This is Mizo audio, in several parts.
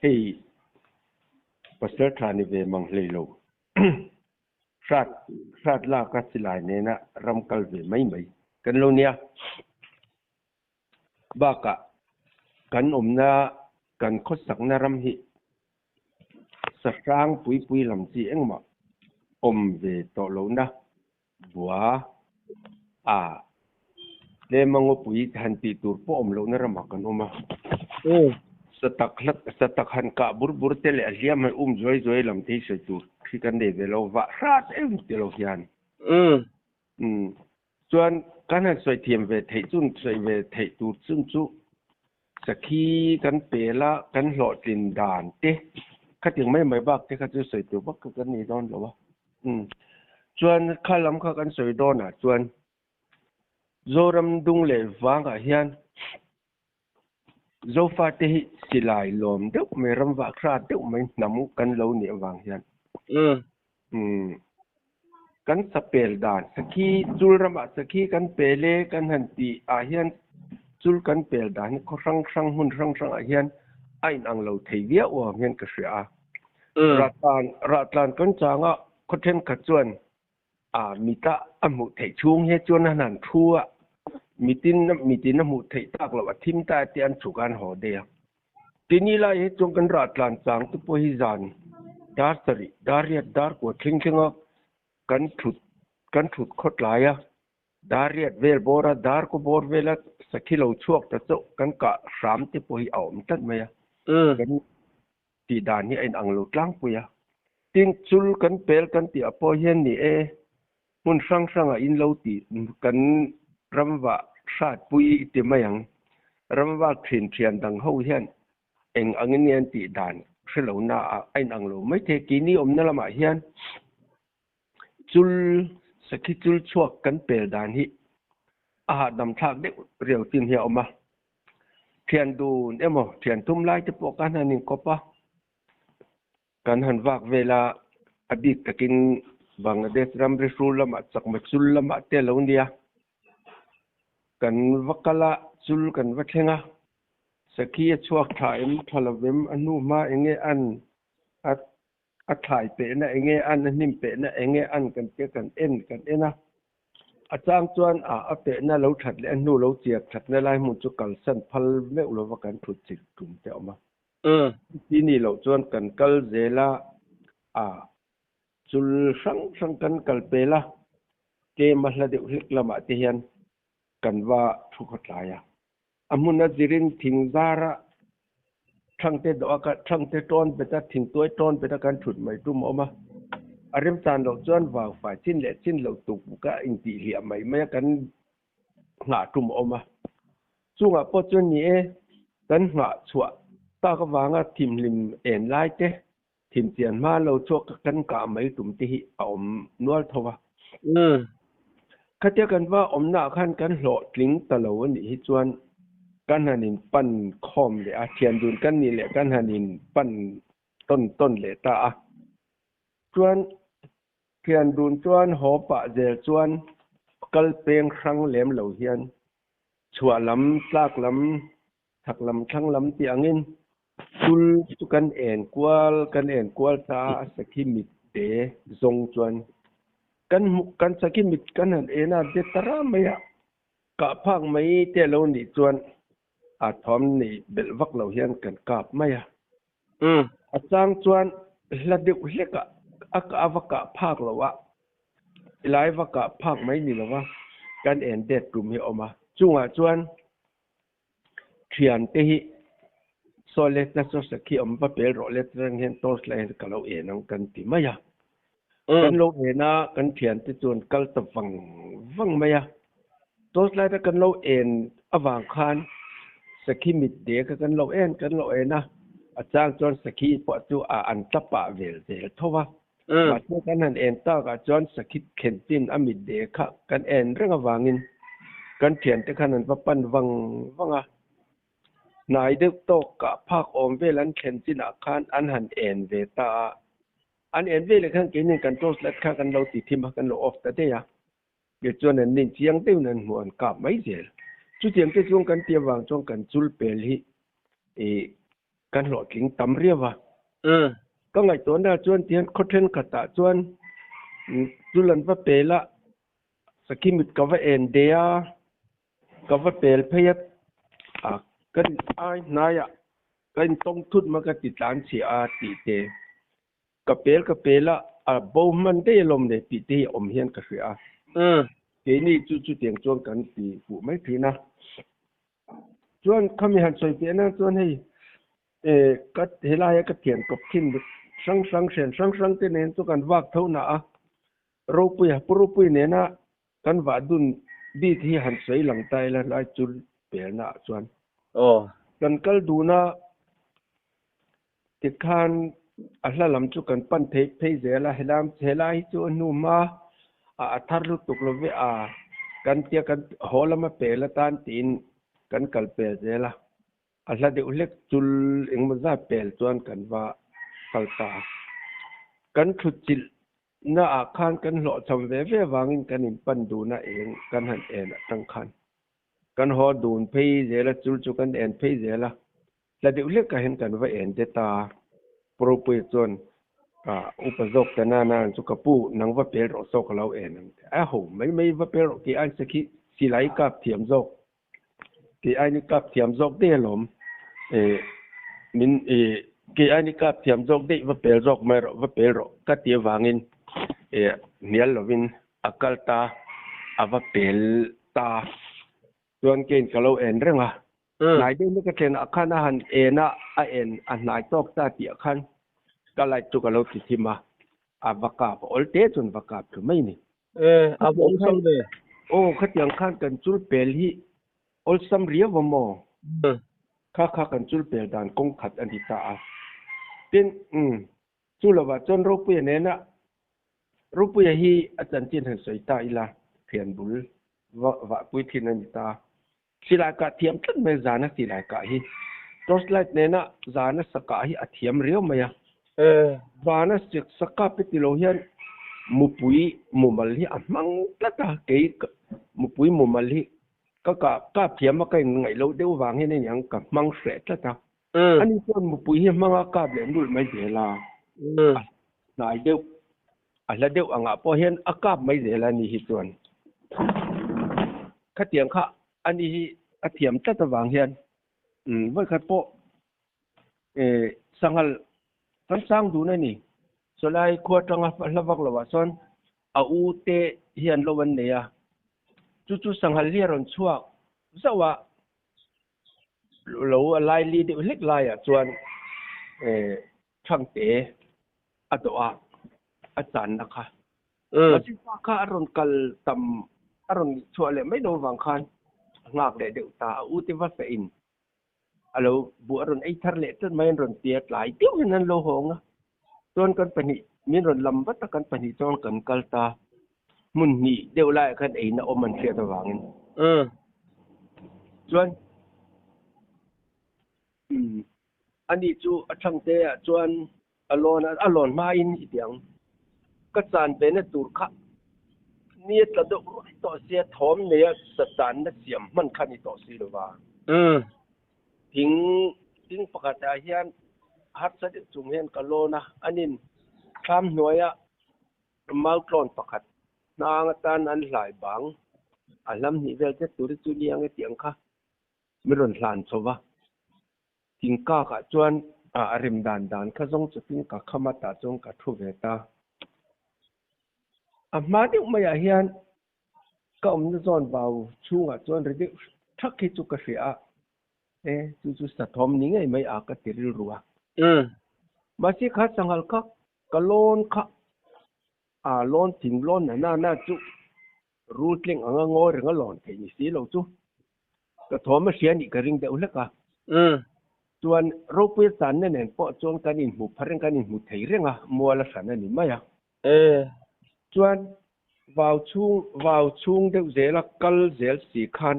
Hei pasal tha ni ve mang hlei lo. Hrat hrat lak a silai nena ram kal ve mai mai kan lo nia. Bakah kan awmna kan khawsakna ram hi sahrang pui pui lam chi engmah awm ve tawh lohna bua a tlema ngawpui han tih tur pawh awm lohna ramah kan awm a. Satak hlat satak han kah bur bur te leh a hliam han um zuai zuai lam te hi sawi tur khi kan nei ve lo vah hrat em ti lo hian. Chuan kan han sawi thiam ve theih chun sawi ve theih tur chun chu sakhi kan pel a, kan hlawhtlin dan te khatiang mai mai bak te kha chu sawi tur vak kha kan nei dawn lo a. Umm chuan kha lam kha kan sawi dawnah chuan Zoram dung leh vangah hian Zofate hi silai lawm deuh mai ram vah hrat deuh mai hnam kan lo nih avang hian umm kan sapel dan sakhi chul ramah sakhi kan pel e kan han tih ah hian chul kan pel dan hi khaw hrang hrang hmun hrang hrang ah hian a inang lo thei viau ang hian ka hria a. Rahtlan rahtlan kan changa khaw thenkhat chuan A mita a hmuh theih chhung hi chuan an han thu a, mitin mitin a hmuh theih tak loh a thim ta tih an chhuk a an haw daih a. Tini lai hi chuan kan rah tlan chang te pawh hi zan dar sarih, dar riat, dar kua thleng thleng a kan thut kan thut khawt lai a, dar riat vel bawr a, dar kaw bawr vel a sakhi lo chhuak ta chauh kan kah hram te pawh hi a awm tlat mai a. Kan tih dan hi a inang lo tlangpui a. Tin, chul kan pel kan tih ah pawh hian ni e, hmun hrang hrangah in lo tih kan ramvah hratpui i ti mai ang. Ramvak thin thian dang ho hian eng angin nge an tih dan hre lo na ah a inang lo maithei. Keini awmna lamah hian chul, sakhi chul chhuak kan pel dan hi a hahdam thlak deuh riau chin hi a awm a. Thian dun emaw thian thum lai te pawh kan han inkawp a, kan han vak vel a, a bik takin Bangladesh ramri hrul lamah chakma chul lamah te a lo nia. Kan va kal a, chul kan va thleng a, sakhi a chhuak tha em tha lovem a hnu hma enge an a a thlai pehna enge an a hnim pehna enge an kan tia kan en kan en a. A chang chuan a a pehna lo that leh a hnu lo chiar thatna lai hmun chu kalsan phal meuh lova kan thut chilh tum te a awm a. Chuti nih loh chuan kan kal zel a, a chul hrang hrang kan kal pel a, tlem a hla deuh hlek lamah te hian kan va thu khawtlai a. A hmun a zirin thing zara thangte dawh a thangte tawn bet a thingtuai tawn bet a kan thut mai tum a awm a. A remchan loh chuan vau fai chin leh chin loh tuk buk a intih hliah mai mai a kan nghah tum a awm a. Chungah pawh chuan ni e, kan nghah chhuah tak avanga thimhlim en lai te, thimchian hma lo chhuak kan kah mai tum te hi a awm nual tho a. Khatia kan va awmnaah khan kan hlawhtling ta lo a nih hi chuan kan han in pan khawm leh a, thian dun kan nih leh kan han in pan tawn tawn leh ta a. Chuan thian dun chuan haw pah zel chuan kal peng hrang lem lo hian chhuah lam, tlak lam, chhak lam, thlang lam tih angin chul chu kan en kual kan en kual ta a, a sakhi mit te zawng chuan kan hmuh kan sakhi mit kan han en a de ta ram mai a, kah phak mai te a lo nih chuan a thawm nei belh vak lo hian kan kap mai a. A chang chuan hla deuh hlek ah a kah a va kah phak lo a, tilai va kah phak mai ni lo va kan en det tum hi a awm a, chungah chuan Thiante hi saw let na saw sakhi awm va pel rawh let reng hian torch light hian ka lo en ang kan ti mai a. Kan lo en a, kan thiante chuan kal ta vang vang mai a. Torch light a kan lo en avang khan sakhi mit de kha kan lo en kan lo en a, a chang chuan sakhi pawh chu a an tla pah vel zel tho a. Mahse kan han en takah chuan sakhi thlen chin a mit de kha kan en reng avangin kan thiante khan an va pan vang vang a. Hnai deuh tawk kah phak awm vel an thlen chinah khan an han en ve ta a. An en veleh khan keinin kan torch light kha kan lo ti thim a, kan lo off ta daih a. Tichuan an nin chiang deuhin an hmuh an kap mai zel. Chutiang te chuan kan ti avang chuan kan chul pel hi ih. Kan hlawhtling tam riau a. Ka ngaihtuahna chuan tihian khaw thenkhatah chuan chul an va pel a, sakhi mit ka va en de a, ka va pel phei a, ka ai hnaiah ka intawng thut mai ka ti tlan chhiah a tih te. Ka pel ka pel a, a bo hman daih alawm le tih te hi a awm hian ka hria a. Keini chu chutiang chuan kan ti fuh mai thin a. Chuan khami han sawi piah nan chuan hei ka helaia ka thian kawp thin hrang hrang hrian hrang hrang te nen chu kan vak tho na a, Ropuia Pu Ropui nena kan vah dun bik hi han sawi lang ta ila lai chu pelna ah chuan kan kal dun a tikhan a hla lam chu kan pan thei phei zel a, helai hi chu a hnu hma a a thar lutuk lo ve a kan tia kan haw lama pel atan tiin kan kal pel zel a, a hla deuh hlek chul engemaw zat pel chuan kan va kal ta a, kan thutchilh na ah khan kan hlawhchham ve ve avangin kan inpan dun a eng kan han en atang khan kan haw dun phei zel a chul chu kan en phei zel a. Hla deuh hlekah hian kan va en det a, Pu Ropuia chuan upa zawk ta nana chu ka pu nang va pel rawh saw ka lo en ang che. A ho mai mai va pel rawh tih ain sakhi silai kap thiam zawk tih ain i kap thiam zawk daih alawm min kei ain i kap thiam zawk daih va pel zawk mai rawh va pel rawh ka ti avangin hnial lovin a kal ta a va pel ta chuan keiin ka lo en reng a. Hnai deuh na ka thlen ah khan a han en a, a en a hnai tawk ta tih ah khan ka light chu ka lo ti thim a, a va kap a awl te chuan va kap thlu mai ni. E, a va awlsam ve. Aw, khatiang khan kan chul pel hi awlsam riau a maw? Kha kha kan chul pel dan kawng khat a ni ta a. Tin, umm, chu lovah chuan Ropuia nena Ropuia hi a chanchin han sawi ta ila, thian bul va vahpui thin a ni ta. Silai kah thiam tlat mai zana silai kah hi. Torchlight nena zana sa kah hi a thiam riau mai a. Zana sa kap hi tilo hian mupui mumal hi a hmang tlat a, kei mupui mumal hi ka kah kap thiam a ka in ngaih loh deuh vang hian a niang ka hmang hreh tlat a. Ani chuan mupui hi hmanga kap leh nulh mai zel a, a hnai deuh A hla deuh angah pawh hian a kap mai zel a ni hi chuan khatiang kha a ni hi a thiam tlat avang hian vawikhat pawh sanghal kan sang dun a ni. Sawlai khua atanga hla vak lovah chuan a u te hian lo an nei a, chu chu sanghal hi a rawn chhuak zauh a, lo a laili deuh hlek laiah chuan Thangte a dawh a, a channa kha. Mahse pa kha a rawn kal tam, a rawn chhuah leh mai lo vang khan a nghak leh deuh ta. A u te va feh in a lo buh a rawn ei thar leh tlat mai, an rawn tia tlai deuh hian an lo hawng a. Chuan kan pahnih min rawn lam vat a, kan pahnih chuan kan kal ta. Hmun hnih deuh laiah khan eina awm an hriat avangin. Chuan Ani chu a thangte ah chuan a lawn a, a lawn hmain i ti ang. Ka chan ve na tur kha ni a tla deuh ruai tawh sia, thawm neia sa channa siam hman kha ni tawh si lova. Thing thing pakhatah hian harsa deuh chung hian ka lawn a, anin thlam hnuaia mautlawn pakhat hnang atan an hlai bang a hlam hnih vel zet tur hi chu ni ang e tih ang kha. Min rawn hlan chho va, thingkakah chuan a rem dan dan kha zawng chawpin ka kham a, tah chuan ka thu ve ta. A hma deuh maiah hian ka awmna zawn vau chhungah chuan ri deuh thak hi chu ka hria a, e chu chu sathawm ni ngei mai a ka ti rilru a. Mahse kha sanghal kha ka lawn kha a lawn thing lawn na na na chu Rul tleng anga ngawi reng a lawn theih ni si lo chu ka thawm a hria nih ka ring deuh hlek a. Chuan Ropuia channa nen pawh chuan kan inhmu pha reng, kan inhmu thei reng a, mual a hran a ni mai a. Chuan vau chhung, vau chhung deuh zela kal zel si khan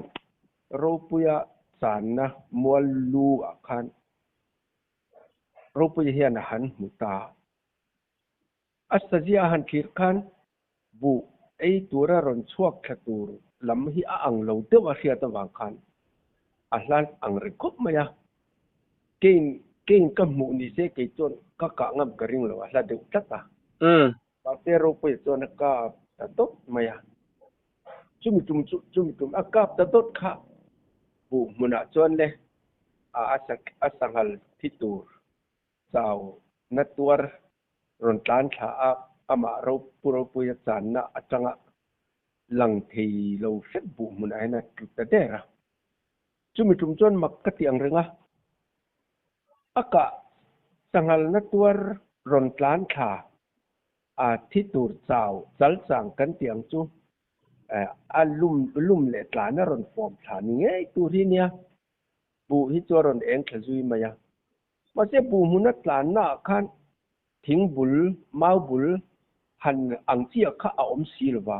Ropuia channa mual lu ah khan Ropuia hian a han hmu ta. A sazia a han thlir khan buh ei tura rawn chhuak thla tur lam hi a ang lo deuh a hriat avang khan a hlan ang reng khawp mai a. Kein Keiin ka hmuh ni se kei chuan ka kah ngam ka ring lo a hla deuh tlat a. Mahse Ropuia chuan a kap ta dawt mai a. Chumi tum chu chumi tum a kap ta dawt kha buh hmunah chuan le a a sanghal thi tur chau na tuar rawn tlan thla a amah Pu Ropuia channa atanga lang thei lo hret buh hmunah hian a tlu ta der a. Chumi tum chuan mak ka ti ang reng a, a kah sanghal na tuar rawn tlan thla a thi tur chau chal chang kan ti ang chu a lum lum leh tlan a rawn fawm thla ni ngei tur hi nia buh hi chu a rawn eng thla zui mai a. Mahse buh hmuna tlanna ah khan thing bul, mau bul han ang chi ah kha a awm si lo va.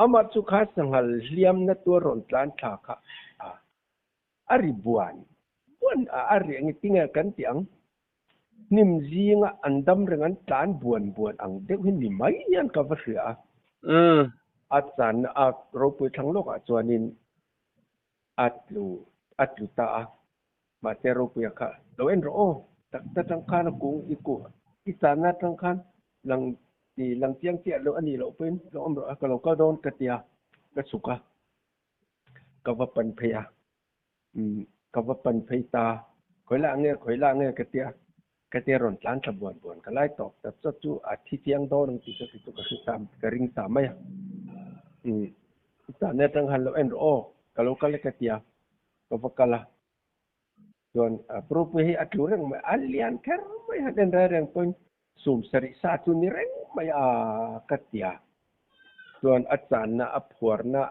Amah chu kha sanghal hliamna tuar rawn tlan thla kha a a ri buan buan a, a ri eng tinge kan tih ang? Hnim zinga an dam reng an tlan buan buan ang deuh hi ni mai hian ka va hria a. A channa a ropui thlang lawkah chuanin a tlu a tlu ta a, mahse ropuia kha lo en rawh aw, tak ta tang khan a kung i kuh i channa tang khan lang ti lang chiang chiah loh a nih loh pawhin lo awm rawh a, ka lo kal dawn ka ti a, ka chhuk a, ka va pan phei a, umm ka va pan phei ta, khawi lah nge khawi lah nge ka ti a, ka tia rawn tlan thla buan buan ka lai tawp ta chawt chu a thi chiang dawn ang tih ka ti chu ka hre ta ka ring ta mai a, umm i channa tang khan lo en rawh aw, ka lo kal e ka ti a, ka va kal a. Chuan Purupui hi a tlu reng mai, a lian kher mai han en reng reng pawhin sum sarih sa chu ni reng mai a ka ti a. Chuan a channa a phuarna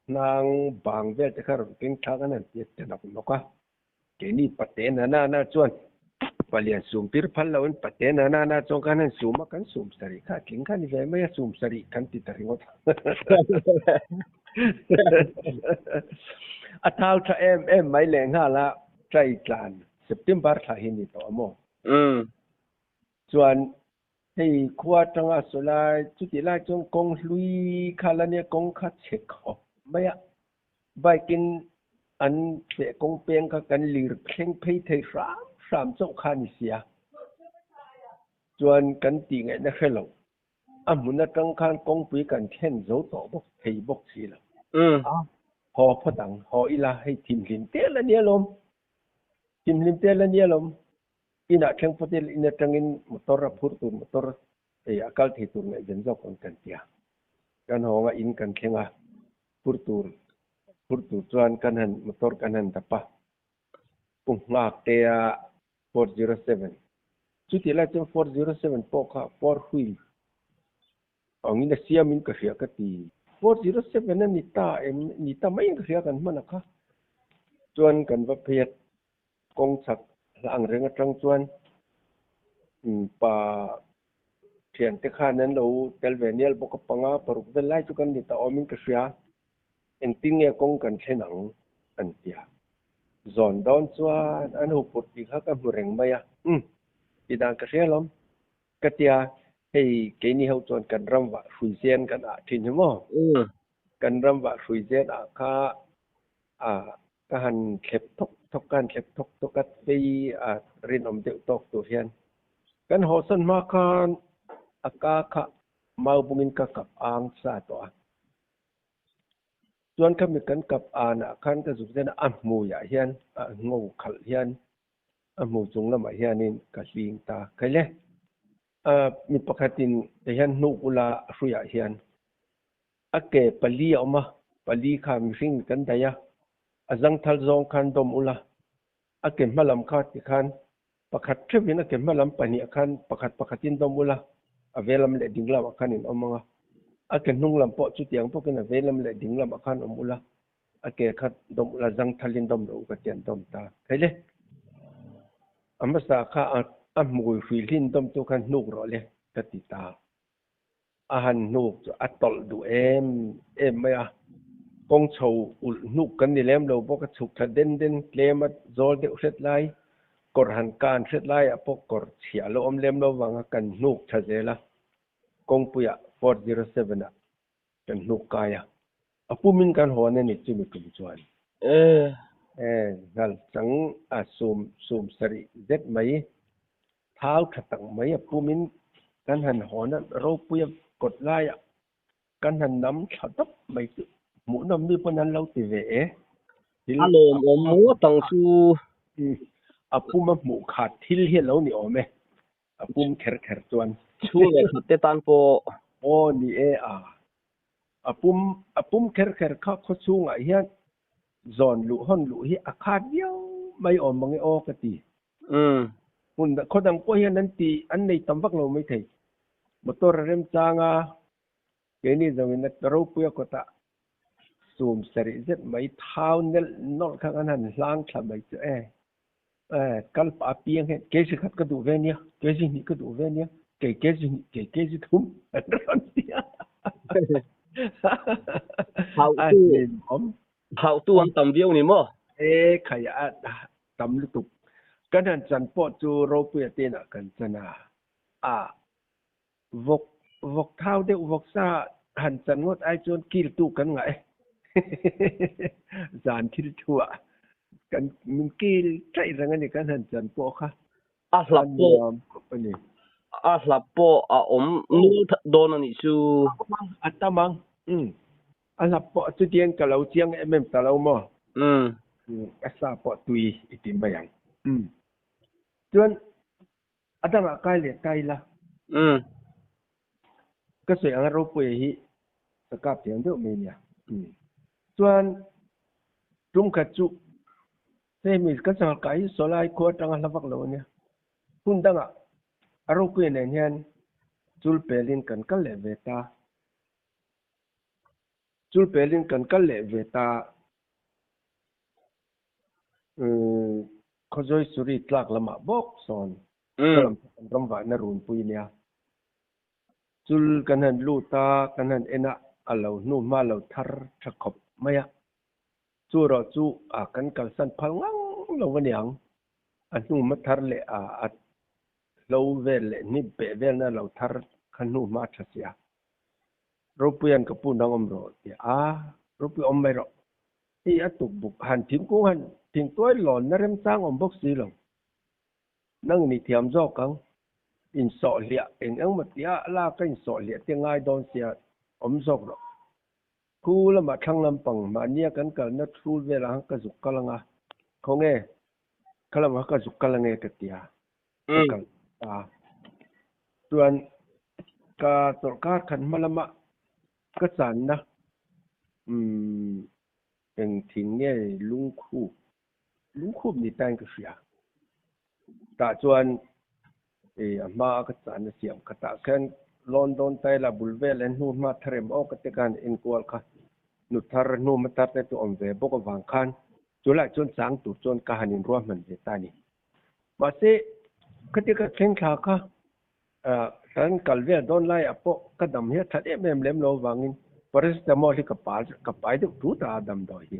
hnang bang vel te kha rawn keng thlak an han ti ta nawk nawk a. Keini pate na na na chuan palian sum pir phal loin pate na na na chuan khan han sum a, kan sum sarih kha a tling kha ni ve mai a, sum sarih kan ti ta ringawt. A thau tha em em mai leh nghal a, trai tlan September thla hi ni tawh a maw? Chuan hei khua atanga sawi lai chutih lai chuan kawng hlui kha la nia kawng kha chhe khawp mai a, bike in an feh kawng peng kha kan lir thleng phei thei hram hram chauh kha a ni sia. Chuan kan tih ngaihna hre lo. A hmun atang khan kawngpui kan thlen zo tawh bawk thei bawk si lo. A haw phawt ang, haw ila hei thimhlim tel a nia lawm. Thimhlim tel a nia lawm. Inah thleng phawt ila in atangin motor a phur tur motor ei a kal thei tur ngaihven zawk ang kan tia. Kan hawng a in kan thleng a, phur tur phur tur chuan kan han motor kan han dap a. Pu Nghak te a 407. Chutih lai chuan 407 pawh kha four wheel angin a siamin ka hria ka ti. 407 a ni ta em ni ta maiin ka hria kan hman a kha. Chuan kan va phei a kawng chak hla ang reng atang chuan pa thiante khan an lo tel ve nial bawk a panga paruk vel lai chu kan ni ta awmin ka hria. Engtin nge kawng kan thlen ang an ti a. Zawn dawn chuan an hu put tih kha ka hmu reng mai a, umm, ti dan ka hria lawm. Ka tia, hei keini ho chuan kan ram vah hrui zen kan ah thin hi maw? Kan ram vah hrui zen ah kha a ka han thlep thawk thawk, ka han thlep thawk thawk a, phei a rinawm deuh tawk tur hian kan hawsan hma khan a ka kha mau bungin ka kap ang sa tawh a. Chuan khami kan kap anah khan ka zuk zen a, a hmuiah hian a ngo khalh hian a hmu chung lamah hianin ka hling ta khaih le. Mi pakhatin ti hian hnuk ula a hruiah hian a ke pali a awm a, pali kha mihring kan daih a, a zangthal zawng khan dawm ula, a ke hma lam kha tikhan pakhat theuhin a ke hma lam pahnih ah khan pakhat pakhatin dawm ula, a ve lam leh ding lamah khan in awm ang a, a ke hnung lam pawh chutiang bawkin a ve lam leh ding lamah khan awm ula, a ke kha dawm ula zangthalin dawm loh u ka ti an dawm ta thei le. A hmasa kha a hmui hruihlin dawmtu khan hnuk rawh le ka ti ta. A han hnuk chu a tawlh duh em em mai a, kawng chho ulh hnuk kan ni lem lo bawk a, chhuk thla den den tlem a zawl deuh hret lai, kawr han kan hret laiah pawh kawr chhiah lo awm lem lo vanga kan hnuk tha zel a, kawngpuiah 407 ah kan hnuk kai a, a pumin kan hawn a ni chumi tum chuan. Nghal chang a sum sum sarih zet mai thau tha tak mai a pumin kan han hawn a, ropui a kawt laiah kan han nam thla dawp mai chu hmuhnawm mi pawn an lo ti ve e. Thil a lawmawm ngawt ang chu. A pum a hmuh khat thil hi a lo ni awm e. A pum kher kher chuan. Chhung leh khat te tan pawh. Aw ni e a. A pum a pum kher kher kha khaw chhungah hian zawn luh hawn luh hi a khat viau mai awm mang e aw ka ti. Hmun khaw dang pawh hian an ti an nei tam vak lo maithei. Motor a remchang a, keini zawngin a ropui a kawtah sum sarih zet mai thau nelh nawlh kha kan han hlang thla mai chu e. Kal pah apiang hian kg khat ka duh ve nia, kg hnih ka duh ve nia, kei kg hnih, kei kg thum an rawn ti a. Hauhtu an tam viau ni maw? E khai a tam lutuk. Kan han chan pawh chu Ropuia te inah kan chan a, a vawk vawk thau deuh vawk sa han chan ngawt ai chuan kiltu kan ngah e. Zan thil thu ah kan min kil chaih reng a ni kan han chan pawh kha. A hlap pawh nuam khawp a ni. A hlap pawh a awm nual dawn a nih chu. A awm ang, a tam ang. Umm. A hlap pawh chutiang ka lo chiang em em ta lo maw? Umm. A sa pawh tui i ti mai ang. Umm. Chuan A dangah kai leh ta ila. Umm. Ka sawi anga Ropuia hi ka kap thiam deuh mai nia. Umm. Chuan tum khat chu hei mi ka sanghal kai hi sawlai khua atanga hla vak lo ania. Hun dangah a Ropuia nen hian chul pelin kan kal leh ve ta. Chul pelin kan kal leh ve ta. Khawzawi Suri tlak lamah bawk sawn salam pawh kan ram vahna runpui nia. Chul kan han lut a, kan han en a, a lo hnu hma lo thar tha khawp mai a. Chu erawh chu a kan kalsan phal ngang lo a niang. A hnu hma thar leh a a hlo vel leh hnip beh velna lo thar kha hnu hma tha sia. Ropuia'n ka pu nang awm rawh ti a, Ropui awm mai rawh. Hei a tuk buk han thingkung han thingtuai lawnna remchang awm bawk si lo. Nang ni thiam zawk ang. Insawh hliah eng eng maw tia lak a insawh hliah te ngai dawn sia awm zawk rawh. Khu lamah thlang lampang mahnia kan kalna thul velah khan ka zuk kal anga khawnge kha lamah kha ka zuk kal ange ka tia ka kal ta. Chuan ka chawlhkar khat hma lama Ka channa umm eng thing nge lungkhup lungkhup ni tain ka hria. Tah chuan i a hma a ka channa siam kha tah khian lawn dawn ta ila bul vel en hnu hma thar em aw ka ti khan enkual kha nu thar hnu hma thar te chu awm ve bawk avang khan chulai chuan chang tur chuan ka han inruahman ve ta a ni. Mahse khatia ka thleng thla kha Kan kal vel dawn laiah pawh ka dam hi a that em em lem lo avangin paracetamol hi ka pal ka pai deuh tut a a damdawi hi.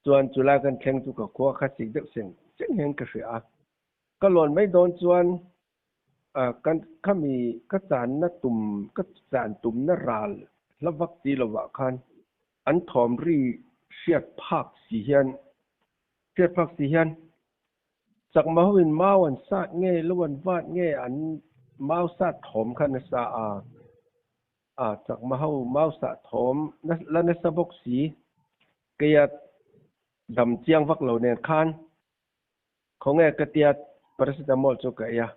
Chuan chulai kan thleng chu ka khua kha sik deuh seng seng hian ka hria a. Ka lawn mai dawn chuan kan khami ka channa tum ka chan tumna ral hla vak si lovah khan an thawm ri hriat phak si hian hriat phak si hian Chakma hoin mau an sat nge lo an vat nge an mau sat thawm kha nasa a, a chakma ho mau sah thawm la nasa bawk si, keia dam chiang vak lo nen khan khawnge ka tia paracetamol chu ka ei a,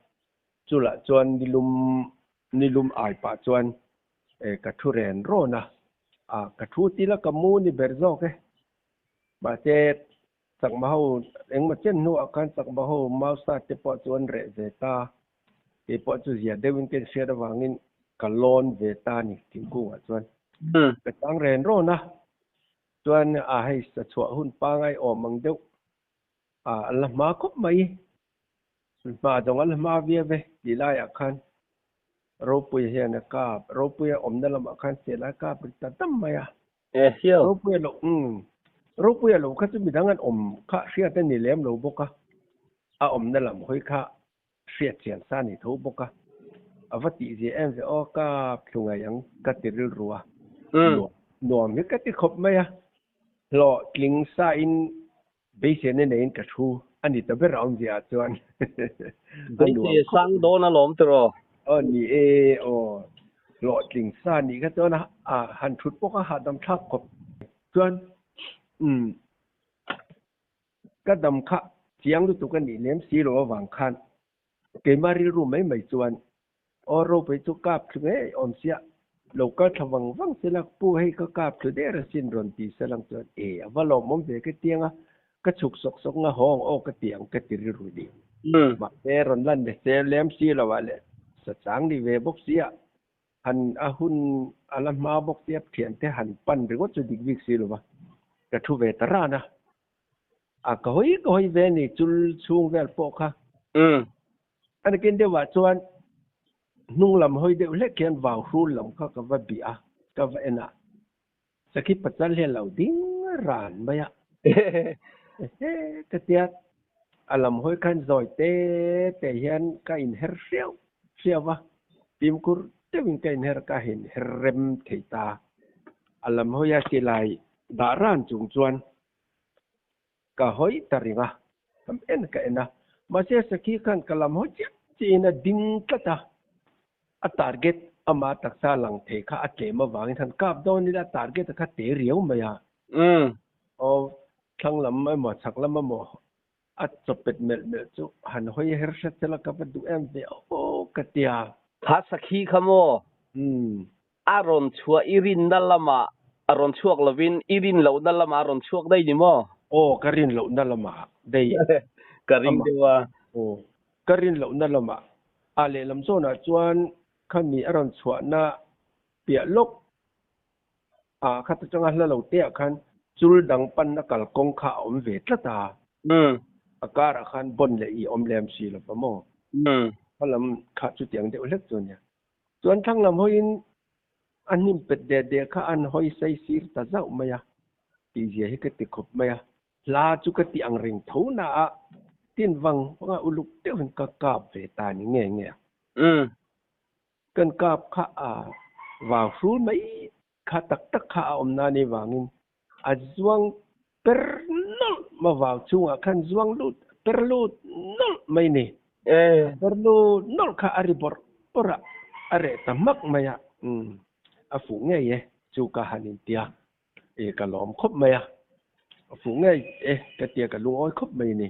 chulah chuan nilum nilum ai pah chuan ka thu ren rawn a, a ka thu tila ka mu ni ber zawk e, mahse Chakma ho engmaw chen hnuah khan Chakma ho Mausa te pawh chu an reh ve ta. Kei pawh chu zia deuhin ka inhriat avangin ka lawn ve ta a ni thingkungah chuan. Ka chang ren rawn a, chuan a hei sa chhuah hun pangai awm ang deuh a la hma khawp mai. Hma zawng a la hma viau e tih laiah khan Ropuia hian a kap, Ropuia awmna lamah khan sel a kap ri ta dam mai a. E hiau. Ropuia lo umm Ropuia lo kha chu midang an awm kha hriat a ni lem lo bawk a, a awmna lam hawi kha hriat chian sa a ni tho bawk a, a va tih zia em ve aw ka thlu ngaih ang ka ti rilru a, nuam nuam hi ka ti khawp mai a. Hlawhtling sa in beiseina neiin ka thu a ni ta ber a awmzia ah chuan a nuam Beisei khawp sang mai. dawn alawm tiraw? Aw ni e, aw hlawhtling sa nih kha chuan a han thut pawh a hahdam thlak khawp chuan umm ka dam kha chiang lutuk a nih lem si lo avang khan keimah rilru mai mai chuan Aw ropui chu kap thlu ngei awm sia, lo kal thla vang vang sela pu hei ka kap thlu der asin rawn ti salang chuan e a va lawmawm ve ka tiang a, ka chhuk sawk sawk nga hawng aw ka ti ang ka ti rilru ni. Mahse rawn lan ve se lem si lo ah leh sachang ni ve bawk sia, han a hun a la hma bawk sia thiante han pan ringawt chu dik bik si lo va, ka thu ve ta ran a. A ka hawi ka hawi ve ni chul chhung vel pawh kha. A nakin deuhah chuan hnung lam hawi deuh hlek hian vau hrul lam kha ka va bih a, ka va en a, Sakhi Pachal hi a lo ding ran mai a. Ehe ka tia, a lam hawi khan zawi te te hian ka inher hriau hriau a, fimkhur deuhin ka inher ka inher rem thei ta. A lam hawia silai dah ran chung chuan Ka hawi ta ring a, ka en ka en a, mahse Sakhi khan ka lam hawi chiah chiahin a ding tlat a, a target ama taksa lang thei kha a tlem avangin han kap dawn ila target a kha te riau mai a. Aw thlang lam emaw chhak lam emaw a chawpet melh melh chu han hawi her hret sela ka va duh em ve aw ka ti a. Kha Sakhi kha maw? A rawn chhuah i rinna lamah a rawn chhuak lovin i rin lohna lamah a rawn chhuak daih ni maw? Aw, ka rin lohna lamah daih. Ka ring deuh a. Aw, ka rin lohna lamah. A lehlam zawnah chuan khami a rawn chhuahna piah lawk ah khat atanga hla lo te ah khan chul dang panna kalkawng kha a awm ve tlat a. A karah khan bawn leh i awm lem si lo va maw? Khalam kha chutiang deuh hlek chu a nia. Chuan thlang lam hawiin a hnim pet deh deh kha an hawi sei sir ta zauh mai a, tihzia hi ka ti khawp mai a. Hla chu ka ti ang reng tho na a, tin vang vang a uluk deuhin ka kap ve ta ni nge nge a. Kan kap kha a vau hrul mai kha tak tak kha a awm na ni vangin a zuang per nawlh ma vau chungah khan zuang lut per lut nawlh mai ni. A per lut nawlh kha a ri bawrh bawrh a, a reh ta hmak mai a, umm a fuh ngei e chu ka han intia e ka lawm khawp mai a, a fuh ngei e ka tia ka lungawi khawp mai ni.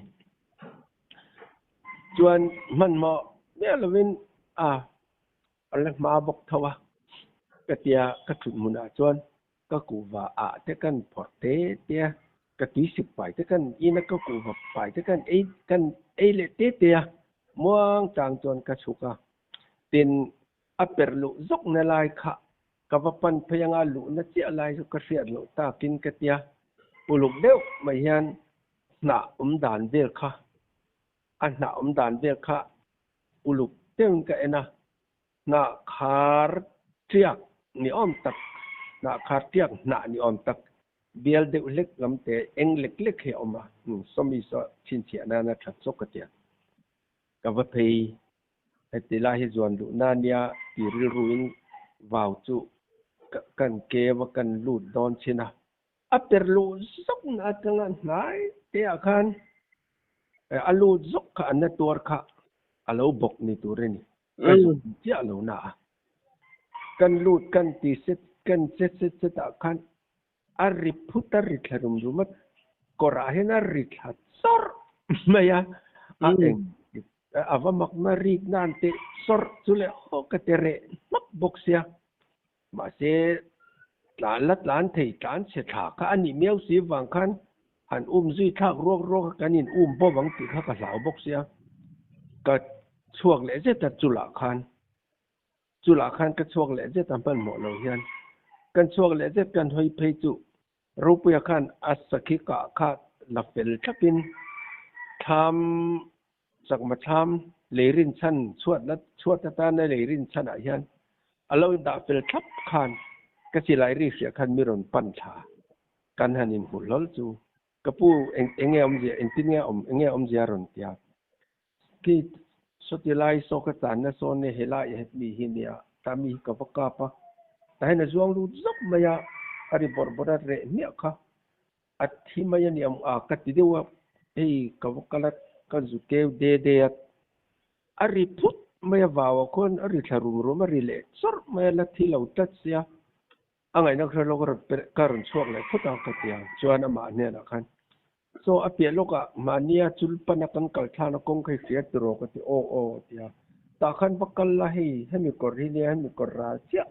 Chuan hmanhmawh miah lovin a A la hma bawk tho a, ka tia ka thut hmunah chuan ka kuhva ah te kan phawrh te te a, ka tuisik pai te kan in a, ka kuhva pai te kan ei kan ei leh te te a, muang chang chuan ka chhuk a, tin a perh luh zawk na lai kha ka va pan phei anga luhna chiah lai chu ka hriat loh takin ka tia, uluk deuh mai hian hnah awm dan vel kha a hnah awm dan vel kha Uluk deuhin ka en a, hnah khar tiak ni awm tak, hnah khar tiak hnah ni awm tak bial deuh hlek lam te eng lek lek hi a awm a, sawmi saw chhinchhiah nana that zawk ka tia. Ka va phei, heti lai hi zuan luh na nia ti rilruin vau chu kan keu a kan lut dawn chin a. A per luh zawk na atanga hnai te ah khan a lut zawk kha an na tuar kha a lo bawk ni tur a ni. Ka zuk chiah lo na a. Kan lut kan ti set kan che set set ah khan a ri phut a ri thla rum rum a, kawrah hian a ri thla chawrh mai a, a eng a va mak na rik nan teh chawrh chu leh haw ka ti reh hmak bawk sia. Mahse, tlan la tlan thei tlan chhe thla kha a nih miau si vang khan han um zui thlak ruak ruak a kan in um bawm ang tih kha ka hlau bawk sia. Ka chhuak leh zet a chulah khan chulah khan ka chhuak leh zet a hmanhmawh lo hian kan chhuak leh zet kan hawi phei chu Ropuia khan a sakhi kah kha la fel thlapin thlam Chakma thlam lei rinchhan chhuatna chhuat atana lei rinchhan ah hian a lo indah fel thlap khan ka silai ri hriah khan mi rawn pan thla kan han inhmu hlawl chu ka pu eng enge awmzia engtin nge awm enge awmzia a rawn ti a khi sawti lai saw ka channa sawn e helai het mi hi nia ta mi hi ka va kap a tah hian a zuang lut zawk mai a a ri bawrh bawrh a reh hmiah kha. A thi mai a ni ang a ka ti deuh a, hei ka va kal a, ka zu keu de de a, a ri phut mai a vau ah khuan a ri thla rum rum a ri leh chawrh mai a, la thi lo tlat sia, a ngaihna kha lawk rawn perh ka rawn chhuak leh phut a ka ti a, chuan amah hnenah khan saw a piah lawkah mahnia chul pana kan kal thlana kawng kha i hria tiraw ka ti aw aw a ti a, tah khan va kal la hei hemi kawr hi nia hemi kawr ral chiah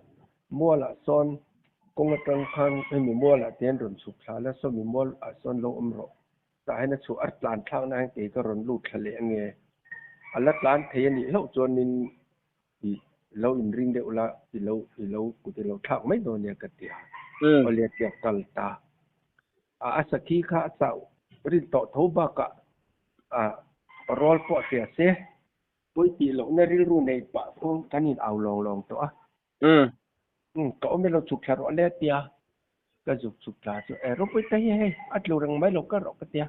Mualah sawn kawng atang khan hemi mualah te hian rawn chhuk thla la, sawmi mualah sawn lo awm rawh. Tah hian a chhuah a tlan thlakna hian kei ka rawn lut thla leh ange. A la tlan thei a nih hlauh chuanin i lo inring deuh la, i lo i lo kut i lo thlak mai dawn nia ka ti a. Awle tia kal ta. A a sakhi kha a chauh rin tawh tho bakah a rawl pawh hria se. Pawi tih lohna rilru nei pah khuan kan in au lawng lawng tawh a. Umm. Umm ka awm elo chhuk thla rawh le tia ka zuk chhuk thla chu e ropui ta hi hei a tlu reng mai lo ka rawh ka tia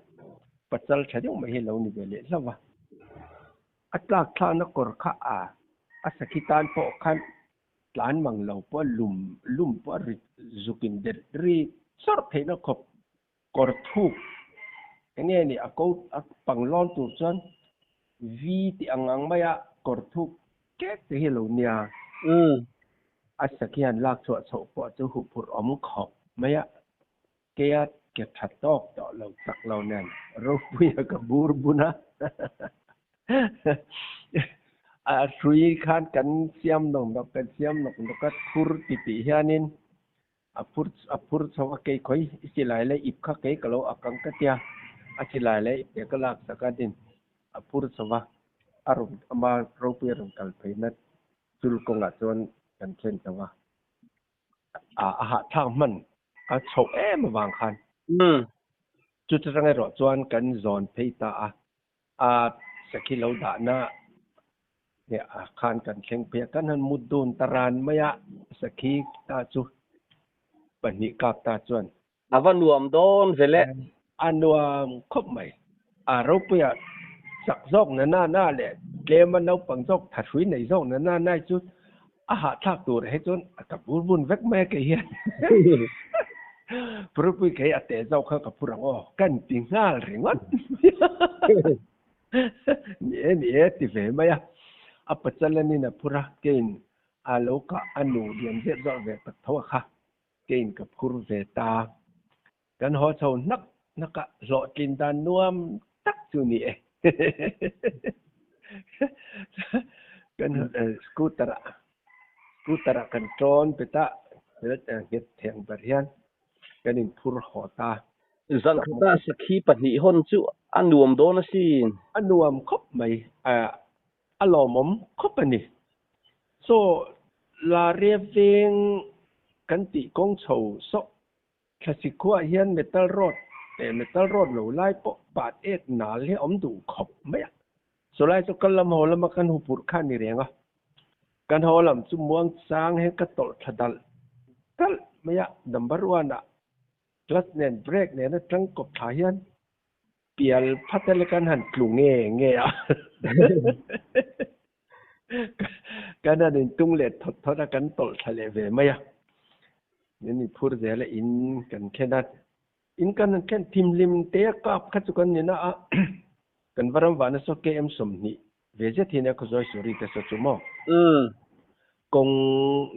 pasal tha deuh mai hi lo ni ve leh hlauh a. A tlak thlakna kawr kha a a sakhi tan pawh khan tlan mang lo pawh a lum lum pawh a ri zuk in der ri chawrh theihna khawp Kawr thuk enge ni a ko a pang lawn tur chuan V tih ang ang maia kawr thuk kek te hi a lo nia. A sakhi han lak chhuah chhoh pawh chu huphurh awm khawp mai a, keia ke tha tawk tawh lo chak lo nen ropuia ka bur bun a. A hrui khan kan siam nawk nawk kan siam nawk nawk a thur titih hianin A phur a phur chho a kei khawi i silai leh ip kha kei ka lo ak ang ka tia, a silai leh ip te ka lak sak a din a phur chho va, a rawn ama ropui a rawn kal phei na chul kawngah chuan kan thlen chho a, a a hahthlak hman a chhoh em avang khan chu chutang erawh chuan kan zawn phei ta a, A sakhi lo dahna leh a khan kan thleng phei a, kan han mut dun ta ran mai a, sakhi ta chu pahnih kap ta chuan. A va nuam dawn ve le. A nuam khawp mai. A ropuia chak zawk na na na leh tlema naupang zawk thahrui nei zawk na na na chu a hahthlak tur he chuan a ka bur bun vek mai a kei hian. Purupui kei a teh zawk kha ka phur ang aw, kan ti nghal ringawt. Ni e, ni e ti ve mai a. A pachal anin a phur a, keiin a lo kah a nu lian zet zawk ve tak tho a kha, keiin ka phur ve ta. Kan haw chho hnak hnak a, hlawhtlin dan nuam tak chu ni e. Kan scooter ah scooter ah kan tawn bet a, nghet theng ber hian kan inphur haw ta. Zan khata sakhi pahnih hawn chu a nuam dawn asin. A nuam khawp mai, a lawmawm khawp a ni. Chaw la rep veng kan tih kawng chho sawh Thlasi khuaah hian metal rod leh metal rod lo lai pawh pat ek nal hi a awm duh khawp mai a. Chulai chu kal lam haw lama kan hupurh kha a ni reng a. Kan haw lam chu muang chang hian ka tawlh thla dalh dalh mai a, number one ah clutch nen brake nen atang kawp thla hian pial phat a le kan han tlu nge nge a. Kan han intung leh thawt thawt a, kan tawlh thla leh ve mai a. Min inphur zel a, in kan thlen a. In kan han thlen thimhlim te a kap kha chu kan ni na a, kan va ram vahna saw KM 20 ve zet hi nia Khawzawi Suri te saw chu maw? Kawng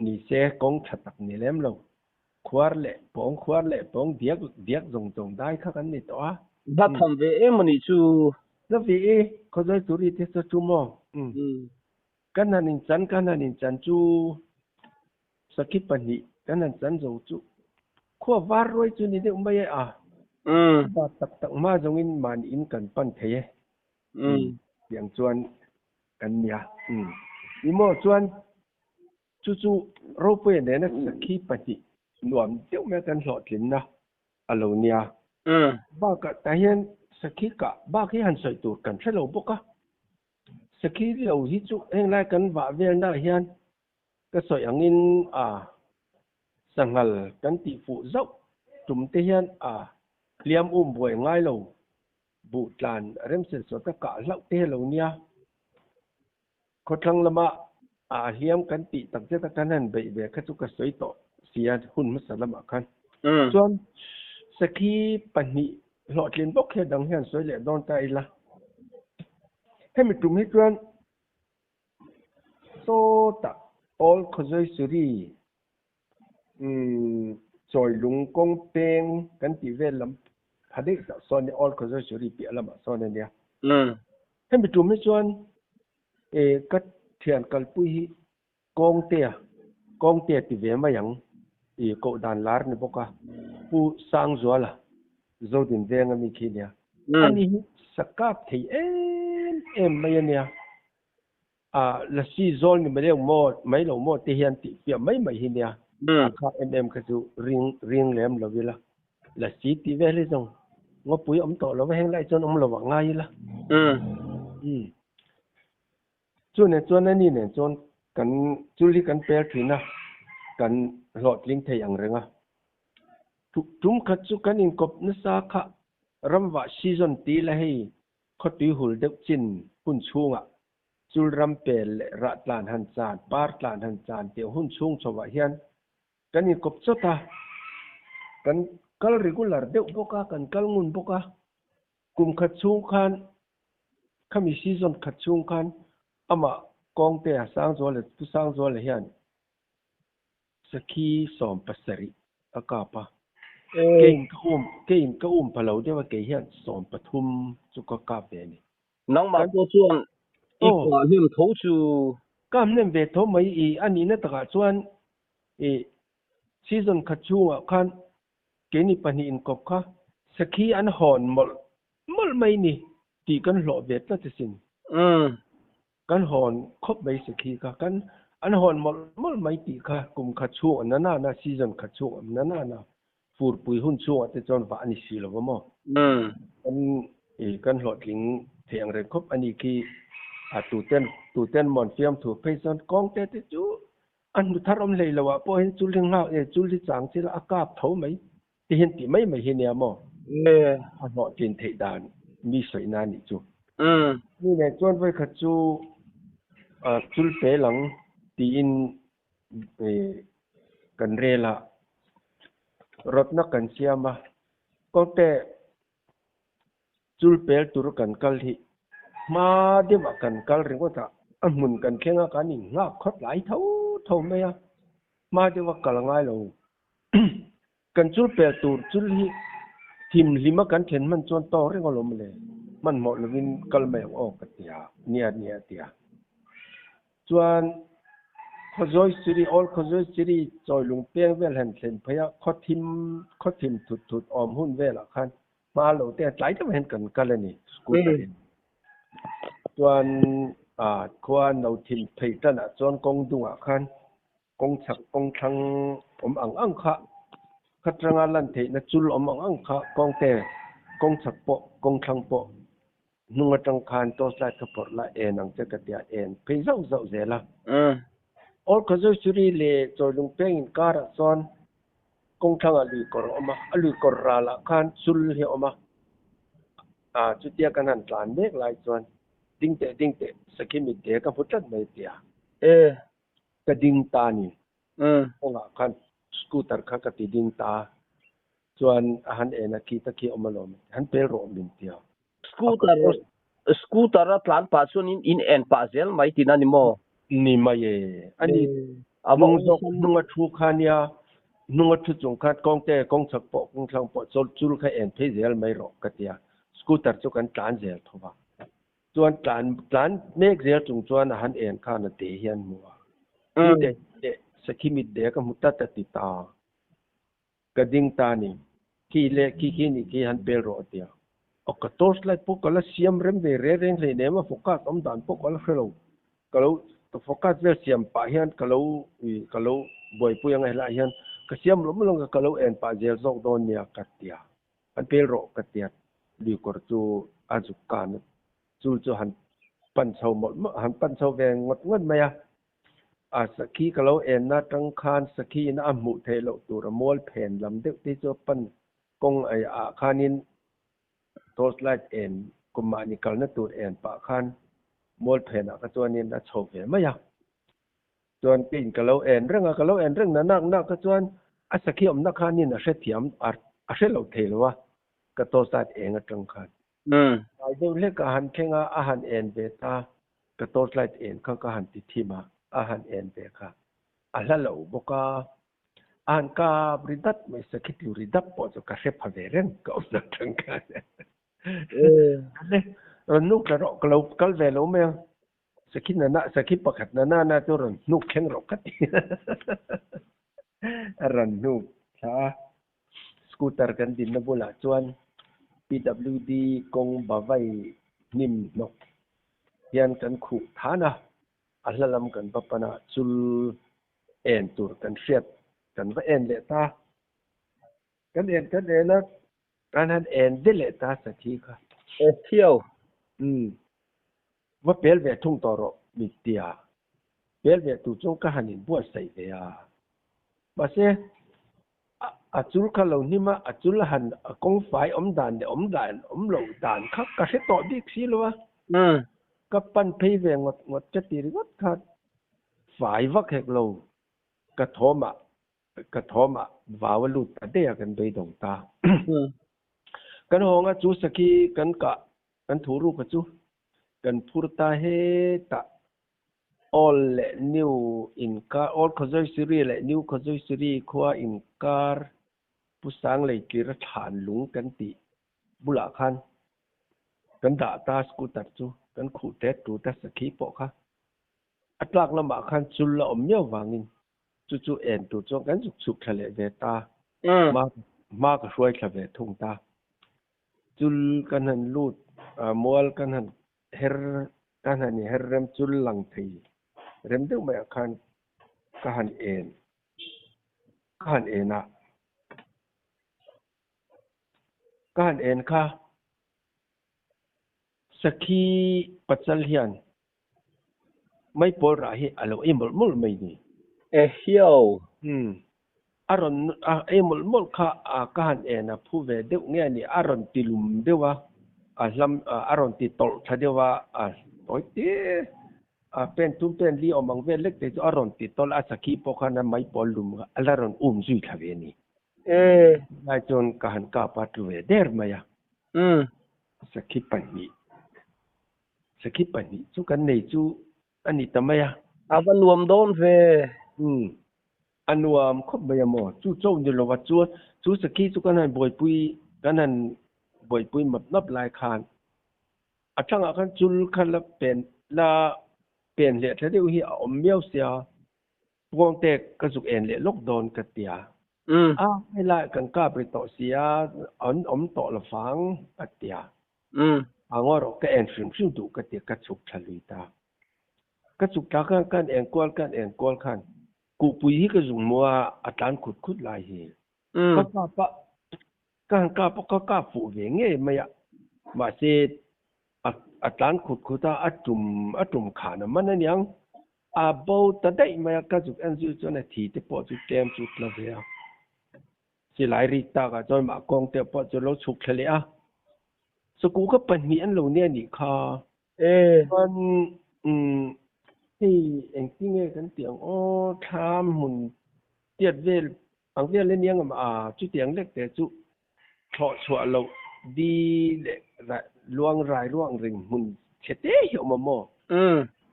ni se, kawng tha tak ni lem lo. Khuar leh pawng, khuar leh pawng diak diak zawng zawng dai kha kan ni tawh a. Hla tham ve em a nih chu. Hla ve e, Khawzawi Suri te saw chu maw? Kan han inchan, kan han inchan chu sakhi pahnih kan han chan zo chu khua var ruai chu ni deuh mai e a. Ba tak tak hma zawngin mahni in kan pan thei e. Tiang chuan kan nia. Ni maw chuan chu chu Ropuia nena sakhi pahnih nuam deuh mai kan hlawhtlinna a lo nia. Bakah tah hian sakhi kah bak hi han sawi tur kan hre lo bawk a. Sakhi lo hi chu henglai kan vah velnaah hian ka sawi angin a sanghal kan tih fuh zauh tum te hian a hliam um buai ngai lo buh tlan remsel sawta kah hlauh te hi a lo nia. Khawthlang lama a hliam kan tih tak zet a kan han beih ve kha chu ka sawi tawh sia hun hmasa lamah khan. Chuan Sakhi pahnih hlawhtlin bawk hi a dang hian sawi leh dawn ta ila. Hemi tum hi chuan sawtah Old Khawzawisuri chawi lung kawng peng kan tih vel lam pha daih tah sawn nia Old Khawzawisuri piah lamah sawn a nia. Hemi tum hi chuan ka thian kalpui hi Kawngtea, Kawngtea ti ve mai ang i koh dan lar ni bawk a, Pu Sangzuala, Zodin venga mi khi nia. Ani hi sa kap thei em em mai a nia. A lasi zawl ni mai lo maw, mai lo maw te hian tih fiah mai mai hi nia. A kha em em kha chu ring ring lem lo ila. Lasi tih vel hi zawng ngawpui awm tawh lo va, heng lai chuan awm lo ah ngai ila. Chu nen chuan ani nen chuan kan chul hi kan pel thin a, kan hlawhtling thei ang reng a. Tum khat chu kan inkawp nasa kha ramvah season ti la hei khawtui hul deuh chin hun chhungah chul ram pel leh rah tlan han chan, par tlan han chan tih hun chhung chhovah hian kan inkawp chawt a, kan kal regular deuh bawk a, kan kal ngun bawk a. Kum khat chhung khan Khami season khat chhung khan amah Kawngtea Sangzuala Pu Sangzuala hian sakhi 17 a kap a. Keiin ka um keiin ka um pha lo deuh a kei hian 13 chu ka kap ve a ni. Nangmah pawh chuan i kah hnem tho chu. Ka hnem ve tho mai i a nihna takah chuan i season khat chhungah khan Keini pahnih inkawp kha sakhi an hawn mawlh mawlh mai ni tih kan hlawh ve tlat asin. Kan hawn khawp mai sakhi kha. Kan an hawn mawlh mawlh mai tih kha kum khat chhung a na na na, season khat chhung a na na na, furpui hun chhungah te chuan vah a ni si lo va maw? Kan kan hlawhtling thei ang reng khawp a ni khi a tuten tuten mawn fiamthu phei chuan kawngte te chu A hnu thar awm hlei lo ah pawh hian chul hi nghak e, chul hi chang chi la a kap tho mai ti hian tih mai mai hi nia maw? A hlawhtlin theih dan mi sawi na nih chu. Mi nen chuan vawikhat chu chul pel ang tiin kan rel a, rawtna kan siam a, kawngte Chul pel tur kan kal hi hma deuhah kan kal ringawt a, a hmun kan thleng a, kan innghak khawt lai tho tho mai a, hma deuha kal a ngai lo. Kan chul pel tur chul hi thim hlima kan thlen hman chuan tawk reng alawm le, hmanhmawh lovin kal mai ang aw ka ti a, nia nia a ti a. Chuan Khawzawi Siri, Old Khawzawi Siri chawi lung peng vel han thlen phei a, khaw thim khaw thim thut thut awm hun velah khan hma lo te a tlai deuh hian kan kal a ni scooter in. Chuan ah khua no thim phei tanah chuan kawng dungah khan kawng chhak kawng thlang awm ang ang kha kha tanga lan theihna chul awm ang ang kha kawng te kawng chhak pawh kawng thlang pawh hnung atang khan torch light kha phawrh la en ang che ka tia en phei zauh zauh zel a. Old Khawzawisuri leh Chawilung peng inkarah chuan Kawng thlangah lui kawr a awm a, a lui kawr ralah khan chul hi a awm a, ah chutia kan han tlan mek lai chuan ding teh ding teh sakhi mitte ka hmu tlat mai tia ka ding ta a ni. Kawngah khan scooter kha ka ti ding ta a, chuan a han en a khi ta khi a awm alawm, han pel rawh min tia. Scooter scooter a tlan pah chuan in in en pah zel mai tihna ni maw? Ni mai e. A ni hnung zawk hnung a thu kha nia hnung a thu chung khan kawngte kawng chhak pawh kawng thlang pawh chul chul kha en phei zel mai rawh ka ti a. Scooter chu kan tlan zel tho va. Chuan tlan tlan mek zel chung chuan a han en khan a te hian hmu a. Tih teh sakhi mit dek a hmu tlat a ti ta. Ka ding ta ni. Khi le khi khi nih khi han pel rawh a ti a. Aw ka torch light pawh ka la siam rem ve reng reng hleinem a focus awm dan pawh ka la hre lo. Ka lo focus vel siam pah hian ka lo ih ka lo buaipui ang a helaiah hian ka siam lawm lawm a ka lo en pah zel zawk dawn nia ka ti a. Han pel rawh ka ti a. Luikawr chu a zuk kan a chu chu han pan chho mawlh mawlh han pan chho ve ngawt ngawt mai a. A sakhi ka lo enna atang khan sakhi in a hmuh theih loh tur a mual phen lam deuh te chu a pan kawng ai ah khanin torch light en kum mahni kalna tur en pah khan mual phen ah kha chuanin a chho ve mai a. Chuan keiin ka lo en reng a, ka lo en reng na nak nak kha chuan a sakhi awmna khanin a hrethiam a A hre lo thei lo a, ka torchlight eng atang khan. Tlai deuh hlek a han thleng a, a han en ve ta, ka torchlight en kha ka han ti thim a, a han en ve kha. A hla lo bawk a, a han kap ri dat mai, sakhi tlu ri dap pawh chu ka hre pha ve reng ka awm na atang khan. Rawn nuk tla rawh, ka lo kal ve lo mai ang. Sakhi nana, sakhi pakhat nana na chu rawn hnuk thleng rawh ka ti. A rawn hnuk thla a. Scooter kan dinna bulah chuan PWD kawng bavai hnim hnawk hian kan khuh than a, a hla lam kan va pan a, chul en tur kan hriat kan va en leh ta. Kan en kan en a, Kan han en de leh ta sakhi kha. E thiau. Umm. Va pel ve thung tawh rawh mittia. Pel ve tur chuan ka han inbuatsaih ve a. Mahse, a a chul kha lo hnim a, a chul a han a kawng fai awm dan leh awm dan awm loh dan kha ka hre tawh bik si lo a. Ka pan phei ve ngawt ngawt ka ti ringawt kha fai vak hek lo ka thawmah Ka thawm ah vau a lut ta daih a kan beidawng ta. Kan hawng a chu sakhi kan kah kan thu ruk a chu kan phur ta hetah Old leh New inkar Old Khawzawisiri leh New Khawzawisiri khua inkar Pu Sangleitlir a thlan lung kan tih bulah khan kan dah ta scooter chu kan khuh tet tut a sakhi pawh kha a tlak lamah khan chul a awm miau vangin Chu chu en tur chuan kan zuk chhuk thla leh ve ta. Hma hma ka hruai thla ve thung ta. Chul kan han lut mual kan han her kan han i her rem chul lang thei rem deuh maiah khan ka han en ka han en a ka han en kha sakhi pachal hian Mai pawl rah hi a lo ei mawlh mawlh mai ni. E hiau. Umm. A rawn a ei mawlh mawlh kha a ka han en a phu ve deuh nge a ni. A rawn ti lum deuh a, a hlam a rawn ti tawlh tha deuh a, a tawi te a pen thum pen li awm ang vel lek te chu a rawn ti tawlh a, sakhi pawh khan a mai pawl lum kha a la rawn um zui thla ve a ni. E. Lai chuan ka han kap a tlu ve der mai a. Umm. Sakhi pahnih. Sakhi pahnih chu kan nei chu a ni ta mai a. A va nuam dawn ve. Umm. A nuam khawp mai a maw? Chu cho ni lova chuan chu sakhi chu kan han buaipui kan han buaipui map map lai khan a thangah khan chul kha la pen la pen leh thla deuh hi a awm miau sia. Puangte ka zuk en leh lawk dawn ka tia. A helai kan kap ri tawh sia an awm tawh lo vang a tia. A ngaw rawh ka en hrim hrim duh ka tia ka chhuk thla lui ta. Ka chhuk thla khan kan en kual kan en kual khan kuhpui hi ka zung hmu a, a tlan khut khut lai hi. Ka kap a, ka han kap a, ka kap fuh ve ngei mai a. Mahse a a tlan khut khut a, a tum a tum khan a man aniang. A bo ta daih mai a, ka zuk en zui chuan a thi te pawh chu tlem chu tla ve a. Silai rik takah chuan mah kawng te pawh chu lo chhuk thla leh a. Sakuh kha pahnih an lo nia nih kha. Chuan umm hei engtinge kan tih ang aw thlam hmun tiat vel ang vel ania ngam a chutiang lek te chu thlawh chhuah loh di leh luang rai ruang ring hmun chhe te hi a awm a maw?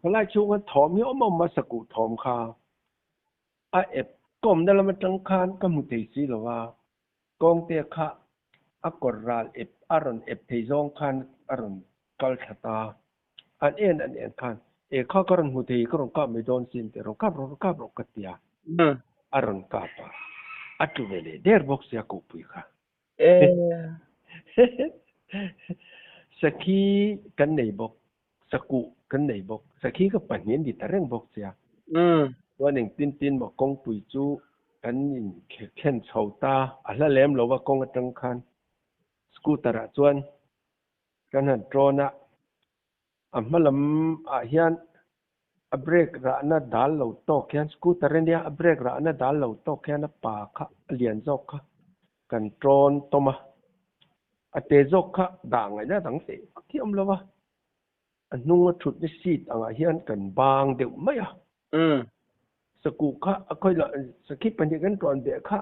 Khalai chhunga thawm hi a awm awm a sakuh thawm kha. A ep kawmna lam atang khan ka hmu thei si lo a, kawngte kha a kawr ral ep a rawn ep thei zawng khan a rawn kal thla ta. An en an en khan, E kha ka rawn hmu thei, ka rawn kap mai dawn sin tih rawn kap rawh rawn kap rawh ka ti a, a rawn kap a, a tlu ve leh der bawk sia kohpui kha. Sakhi kan nei bawk, sakuh kan nei bawk, sakhi ka pahnih an ni ta reng bawk sia. Chuan engtin tin maw kawngpui chu kan in thlen chho ta, a hla lem lo va kawng atang khan scooter ah chuan kan han tawn a, A hma lam ah hian a brake rahna dal lo tawk hian scooter ania a brake rahna dal lo tawk hian a pa kha a lian zawk kha kan tawn tawm a, a te zawk kha dah ngaihna dang teh vak hi a awm lo a, a hnung a thutna seat angah hian kan bang deuh mai a. Sakuh kha a khawi lah sakhi pahnih kan tuan beh kha.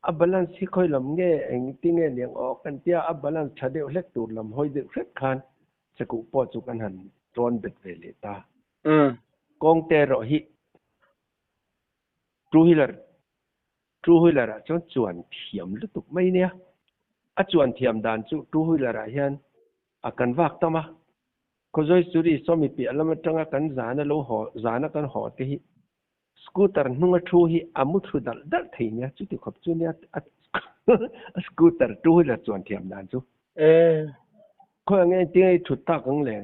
A balance hi khawi lam nge engti nge niang aw kan tia a balance tha deuh hlek tur lam hawi deuh hret khan sakuh pawh chu kan han tawn bet ve leh ta. Kawng te erawh hi two wheeler two wheeler ah chuan chuan thiam lutuk mai nia. A chuan thiam dan chu two wheeler ah hian a kan vak tam a. Khawzawi Suri sawmi piah lam atanga kan zana lo haw zana kan haw te hi Scooter hnunga thu hi a mu thlu dalh dalh thei nia, chuti khawp chu nia a scooter two wheeler chuan thiam dan chu. Khawi ang engtin nge i thut tak ang le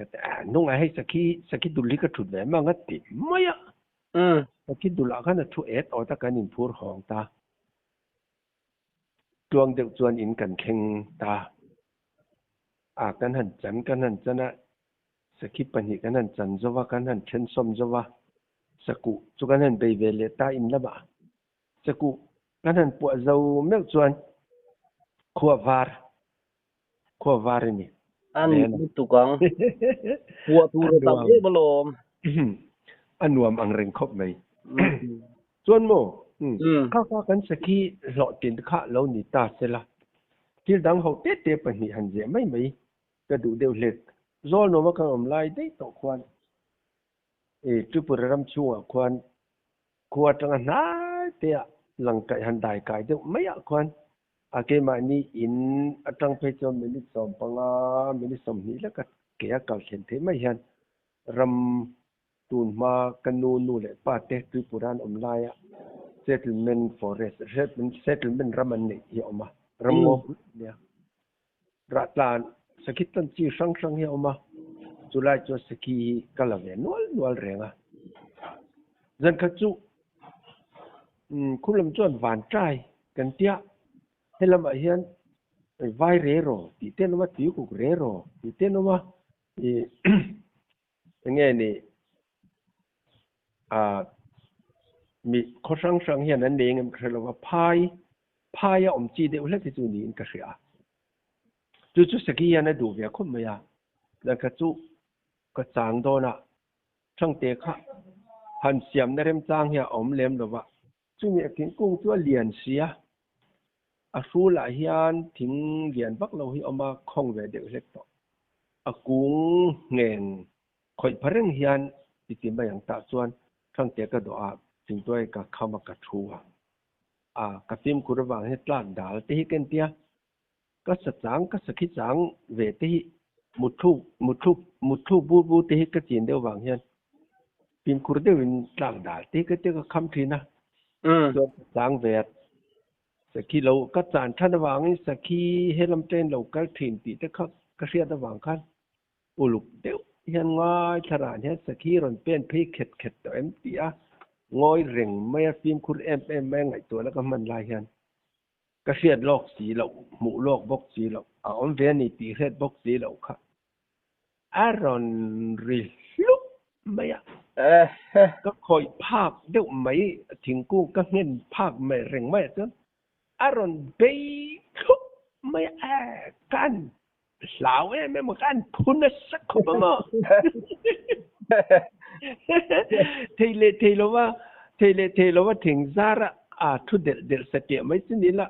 hnungah hei sakhi sakhi dul hi ka thut ve mang a ti mai a. Sakhi dulah khan a thu et awt a kan inphur hawng ta. Tuang deuh chuan in kan thleng ta. A kan han chan kan han chan a Sakhi pahnih kan han chan zo va, kan han then sawm zo va, sakuh chu kan han bei ve leh ta in lamah. Sakuh kan han puah zo meuh chuan khua var, khua var a ni. A ni lutuk ang. Puah tur a tam em alawm. A nuam ang reng khawp mai. Chuan maw, kha kha kan sakhi hlawhtlin kha lo ni ta sela, thil dang ho te te pahnih han zeh mai mai Ka duh deuh hlek. Zawlnuam a kan awm lai daih tawh khuan i Tripura ram chhungah khuan khua atanga hnai te ah lang kaih han dai kai deuh mai ah khuan a keimahni in atang phei chuan minute 15, minute 20 lek a ke a kal thlen theih mai hian ram tun hma ka nu nu leh pa te Tripura an awm laia settlement forest settlement ram an neih hi a awm a, ram ngaw pui nia. Rahtlan sakhi tan chi hrang hrang hi a awm a, chulai chuan sakhi hi ka la ve nual nual reng a. Zankhat chu khum lam chuan van tai kan tia, he lamah hian vai re raw tih te an awm a, tuikuk re raw tih te an awm a, ih eng nge ni ah mi khaw hrang hrang hian an nei engem ka hre lo va, phai phai a awm chi deuh hlek hi chu niin ka hria a. Chu chu Seki hian a duh ve khawp mai a, lehkha chu ka chang dawn a, Thangte kha han siamna remchang hi a awm lem lo va. Chumi a thingkung chu a lian si a, a hrulah hian thing lian vak lo hi a awm a, khawng ve deuh hlek tawh. A kung ngheng khawih pha reng hian ti ti mai ang tah chuan Thangte ka dawh a, thingtuai ka kham a ka thu a. A, ka fimkhur avang hian tlak dal te hi ka entia, ka sa chang ka sakhi chang ve te hi mutthluk mutthluk mutthluk bur bur te hi ka chin deuh vang hian fimkhur deuhin tlak dal te hi ka tia ka kham thin a, chuan ka chang ve a, sakhi lo ka chan than avangin sakhi helam train lo kal thin tih te kha ka hriat avang khan Uluk deuh hian ngai thlarah hian sakhi rawn pen phei khet khet tawh em tih a ngawi reng mai a, fimkhur em em mai a ngaihtuahna ka hman lai hian ka hriat lawk si loh, hmuh lawk bawk si loh, a awm ve a ni tih hriat bawk si loh kha a rawn ri hlup mai a. Ka khawih phak deuh mai, thingkung ka nghen phak mai reng mai ah chuan a rawn bei thlup mai a, kan Hlau em em khan phu nasa khawp a maw? Thei leh thei lova, thei leh thei lova thing zar a a thu delh delh satliah mai chu ni la,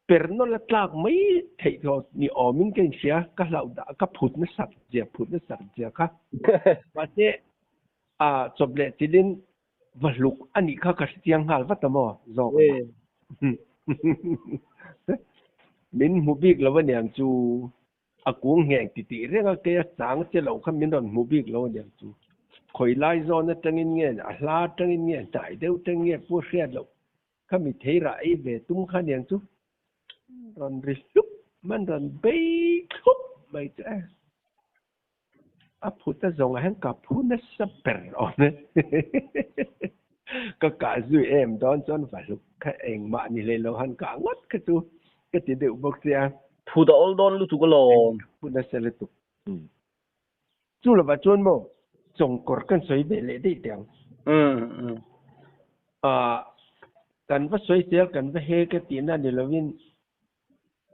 per nawlh a tlak mai theih tawh ni awmin ka inhria, ka hlauh dah ka phut nasak zia phut nasak zia kha. Mahse a chawp leh chilhin va hluk a nih kha ka hrechiang nghal vat a maw zawk a. Min hmu bik lo aniang chu a kung ngheng ti tih reng a kei a chang che lo kha min rawn hmu bik lo aniang chu khawi lai zawn atangin nge a hla atangin nge hnai deuh teng nge pu hriat loh kha mi thei rah ei ve tum kha aniang chu rawn ri hlup man rawn bei thlup mai chu e. A phut a zawng ah hian ka phu nasa ber awm e. Ka kah zui em dawn chuan va hluk kha engmah ni hlei lo han kah ngawt kha chu ka ti deuh bawk sia. Phut a awl dawn lutuk alawm. Ka phu nasa lutuk. Chu lovah chuan maw chawngkawr kan sawi ve leh daih teh ang. Kan va sawi zel kan va he ka tihna ni lovin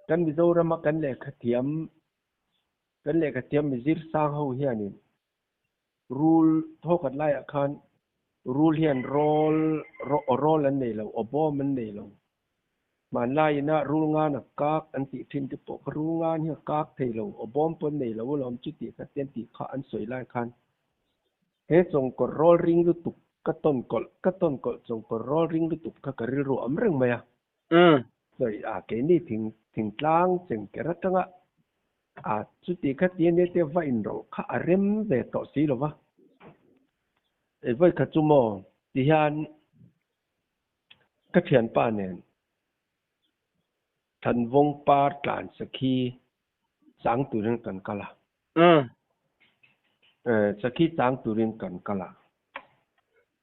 kan Mizorama kan lehkha thiam Kan lehkhathiam mizir sang ho hianin rul thawkhat laiah khan rul hian rawl aw rawl an nei lo, aw bawm an nei lo. Hmanlaiin a rulngan a kak an tih thin te pawh kha rulngan hi a kak thei lo, aw bawm pawn nei lo alawm chuti kha te an tih kha an sawi lai khan he chawngkawr rawl ring lutuk ka tawn kawlh ka tawn kawlh chawngkawr rawl ring lutuk kha ka rilru a awm reng mai a. Sawi a keini thing thingtlang chengker atanga a chuti kha ti ania te va inrawlh kha a rem ve tawh si lo va. Vawi khat chu maw ti hian Ka thianpa nen Thanvawng par tlan sakhi chang turin kan kal a. Sakhi chang turin kan kal a.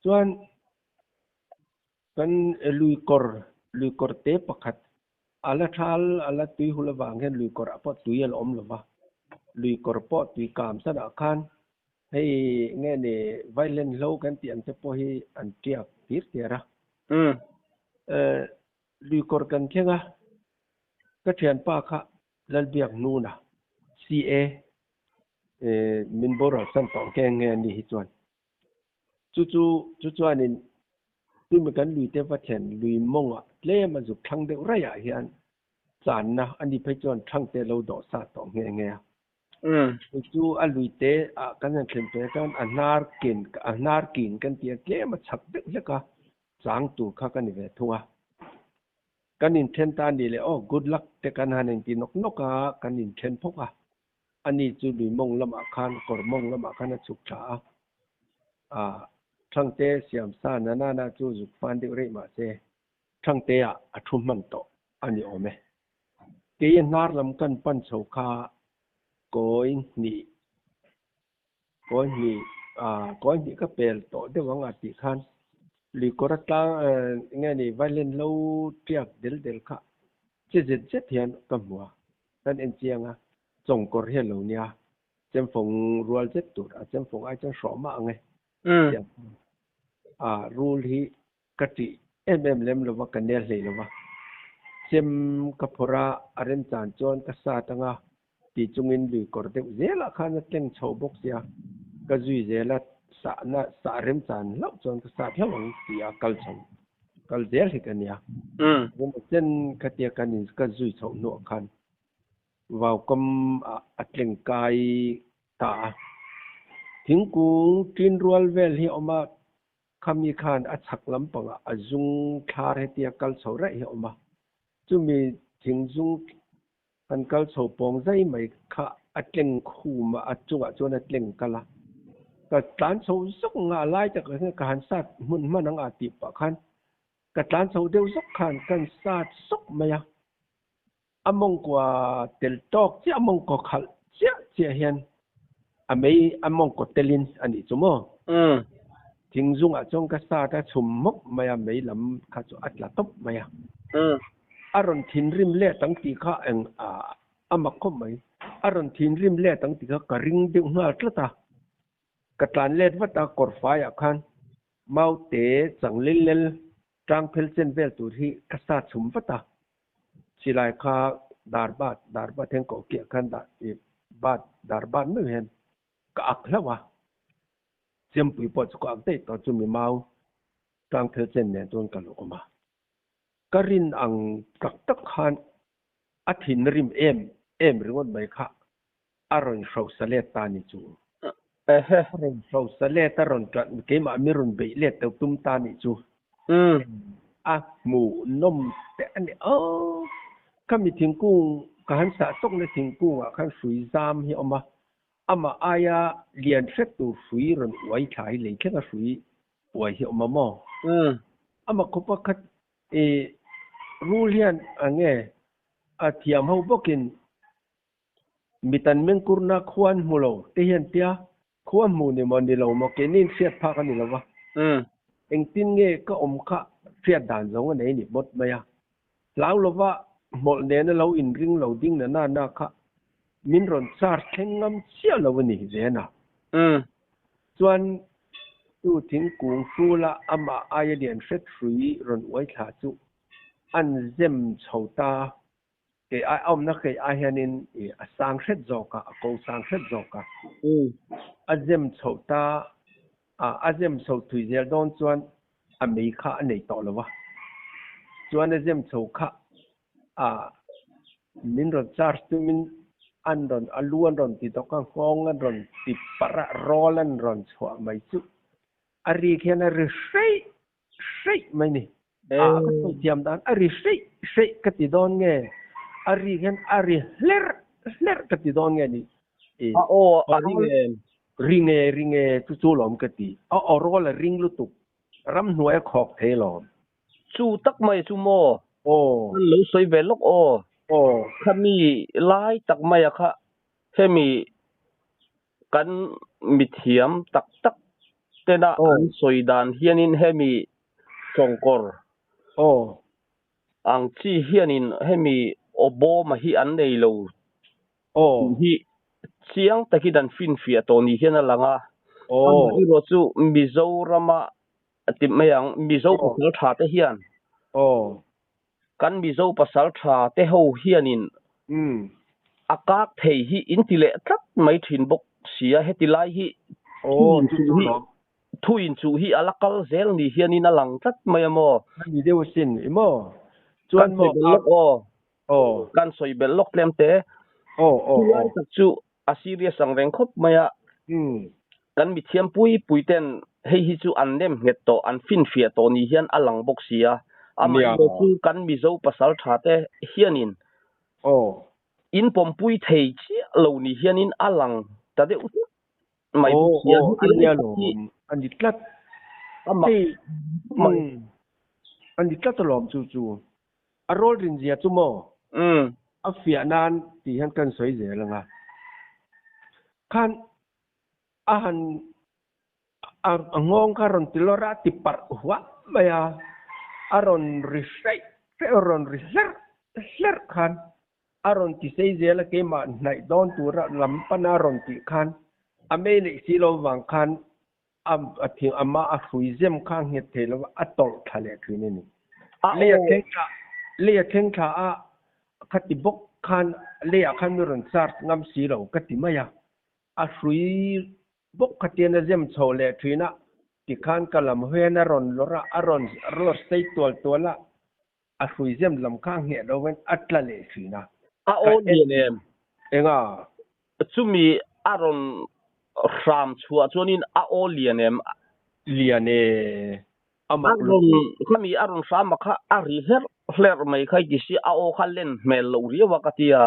Chuan kan luikawr, luikawr te pakhat a la thal, a la tui hul avang hian luikawr ah pawh tui a la awm lo va. Luikawr pawh tui kam sanah khan Hei nge ni violin hlo kan tih ang te pawh hi an tiak tir tir a. Luikawr kan thleng a, ka thianpa kha Lalbiak Hnuna, CA, min boral san tawh nghe nghe a ni hi chuan. Chu chu chu chuanin tumi kan lui te va thlen lui mawngah tlem a zuk thlang deuh raiah hian channa a ni phei chuan thangte lo dawh sa tawh nghe nghe a. Chu chu a lui te ah kan han thlen peh chuan a hnar kin a hnar kin kan tih a tlem a chhak deuh hlek a, chang tur kha ka ni ve thung a. Kan inthen ta ni leh aw good luck te kan han inti nawk nawk a, kan inthen phawk a. Ani chu lui mawng lamah khan kawr mawng lamah khan a chhuk tha a, ah Thangte siam sa na na na chu zuk fan deuh rei mahse Thangte ah a thu hman tawh a ni awm e. Kei a hnar lam kan pan chho kha kawi hnih, kawi hnih, ah kawi hnih ka pel tawh deuh ang a tih khan luikawr a tlang eng nge ni violin lo tiak del del kha che zet zet hian ka hmu a, kan en chiang a, chawngkawr hi a lo nia, chemfawng rual zet tur a chemfawng ai chuan hrawh mah ang e, ah rul hi Ka tih em em lem lova, ka nel hlei lova. Chem ka phawrh a, a remchan chuan ka sat anga ti chungin lui kawr deuh zelah khan a tleng chho bawk sia, ka zui zel a, sahna sah remchan hlauh chuan ka sat hlauh ang ti a kal chho kal zel hi ka nia. Engemaw chen khatia kan in ka zui chhoh hnuah khan vaukam ah a tleng kai ta a. Thingkung ṭin rual vel hi a awm a, Khami khan a chhak lampangah a zung thlar hetia kal chho raih hi a awm a, chumi thingzung han kal chho pawng zai mai kha a tleng khum a, a chungah chuan a tleng kal a. Ka tlan chho zawk nga a lai takah hian ka han sat hmun hman ang a tih pah khan ka tlan chho deuh zawk khan kan sat sawk mai a, a mawngkua tel tawk chiah a mawngkaw khalh chiah chiah hian a mei a mawngkaw telin a nih chu maw? Thing zungah chuan ka sat a chhum hmawk mai a mei lam kha chu a tla tawp mai a. A rawn thinrim let ang tih kha eng a mak khawp mai. A rawn thinrim let ang tih kha ka ring deuh nghal tlat a. Ka tlan let vat a kawr faiah khan maute chang lel lel tang phel chen vel tur hi ka sat chhum vat a. Silai kha dar bat dar bat hian koh kiah khan dah ih bat dar bat meuh hian ka ak hlauh a, Chempui pawh chu ka ak daih tawh chumi mau tlang phel chen nen chuan ka lo awm a. Ka rin ang tak tak khan a thinrim em em ringawt mai kha a rawn hrosa let ta ni chu. A rawn hrosa let a rawn ṭan keimah mi rawn beih let deuh tum ta ni chu. A hmuh nawm teh a ni aw. Khami thingkung ka han sah tawkna thingkungah khan hrui zam hi a awm a, amah aia lian hret tur hrui rawn uai thla hi lei thlenga hrui uai hi a awm a maw? Amah khawpa khat i rul hian a nge a thiam ho bawkin Mitan mengkurna khua an hmu lo te hian tia khua hmu ni maw ni lo maw keini in hriat phak a ni lo va. Engtin nge ka awm kha hriat dan zawng a nei ni bawt mai a. Hlau lova hmawlh nena lo inring lo ding na na na kha min rawn charge thleng ngam chiah lo a ni Vena. Chuan chu thingkung hrula amah aia lian hret hrui rawn uai thla chu an zem chho ta. Kei ai awmna kei ai hianin i a sang hret zawk a, a ko sang hret zawk a. A zem chhoh ta a, a zem chho thui zel dawn chuan a mei kha a nei tawh lo va. Chuan a zem chho kha A min rawn charge tumin an rawn a lu an rawn ti dawk a, nghawng an rawn ti parh a, rawl an rawn chhuah mai chu a rik hian a ri hreih hreih mai ni. A ka sawi thiam dan a ri hreih hreih ka ti dawn nge, a rik hian a ri hlerh hlerh ka ti dawn nge ni. A aw a ring em? Ring e, ring e, chu chu lawm ka ti. A aw rawl a ring lutuk, ramhnuai a khawk thei lawm. Chu tak mai chu maw? Aw. An lo sawi ve lawk aw. Aw. Khami lai tak maia kha hemi kan mithiam tak tak tena an sawi dan hianin hemi chawngkawr Aw. ang chi hianin hemi aw bawma hi an nei lo Aw. tih hi chiang takin an finfiah tawh ni hian a lang a. Aw. Amaherawhchu chu Mizorama A ti mai ang, Mizo pasal tha te hian. Aw. Kan Mizo pasal tha te ho hianin a kak thei hi in ti leh tlat mai thin bawk sia, heti lai hi thu in chuh hi a la kal zel ni hianin a lang tlat mai a maw? A ni deuh asin i maw? Chuan maw a. Aw. Aw. Kan sawi belh lawk tlem te. Aw aw Chu lai tak chu a serious ang reng khawp mai a. Kan mithiam pui pui ten hei hi chu an nem nghet tawh, an finfiah tawh ni hian a lang bawk si a. Amaherawh chu kan Mizo pasal tha te hianin in pawmpui thei chiah lo ni hianin a lang ta deuh tlat mai bawk si a. Heti lai tak hi a ni tlat. A ni tlat alawm chu chu. A rawl rinzia chu maw? A fiah nan tih hian kan sawi zel ang a. Khan a han a nghawng kha rawn ti lawr a, a ti parh huah mai a, a rawn ri hreih hreih a rawn ri hlerh hlerh khan a rawn ti sei zel a, keimah hnaih dawn tura lam pana a rawn tih khan a mei neih si lo vang khan A thing ama a hrui zem kha a nghet thei lo va, a tawlh thla leh thin a ni. Lei a thleng thla, lei a thleng thla a, khati bawk khan leiah khan mi rawn charge ngam si lo ka ti mai a. A hrui bawk khatian a zem chho leh thin a, tikhan ka lam hawian a rawn lawr a, a rawn lawr sei tual tual a, a hrui zem lam kha a ngheh lo in a tla leh thin a. A aw lian em? Enga? Chumi a rawn hram chhuah chuanin a aw lian em? Lian e, a mak lutuk. A rawn, khami a rawn hram a kha a ri hlerh hlerh mai kha i ti si, a aw kha len hmel loh riau a ka ti a.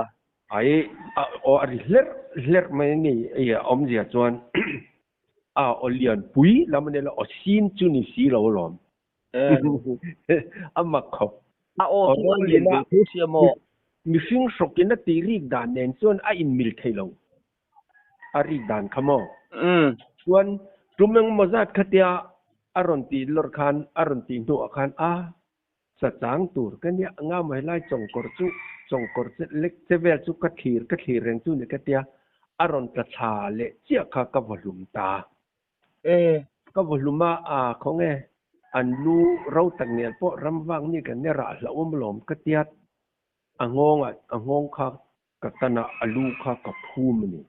Ai, a aw a ri hlerh hlerh mai a ni, ei a awmzia chuan a aw lian pui lam a ni lo, aw sin chu ni si lo alawm. A mak khawp. A aw chu a lian ve tho sia maw? Mihring hrawkin a tih rik dan nen chuan a inmil thei lo. A rik dan kha maw? Chuan tum engmaw zat khatia a rawn tih lawr khan, a rawn tih hnuah khan a sa chang tur ka nia nga maw helai chawngkawr chu, chawngkawr che lek che vel chu ka thlir ka thlir reng chu ni ka tia a rawn tla thla leh chiah kha ka vaw hlum ta. E, ka vaw hlum a, a khawnge an lu ro tak nel pawh ram vang mi kan nia rah hlauhawm alawm ka tiat a nghawng ah a nghawng kha ka tan a a lu kha ka phum a ni.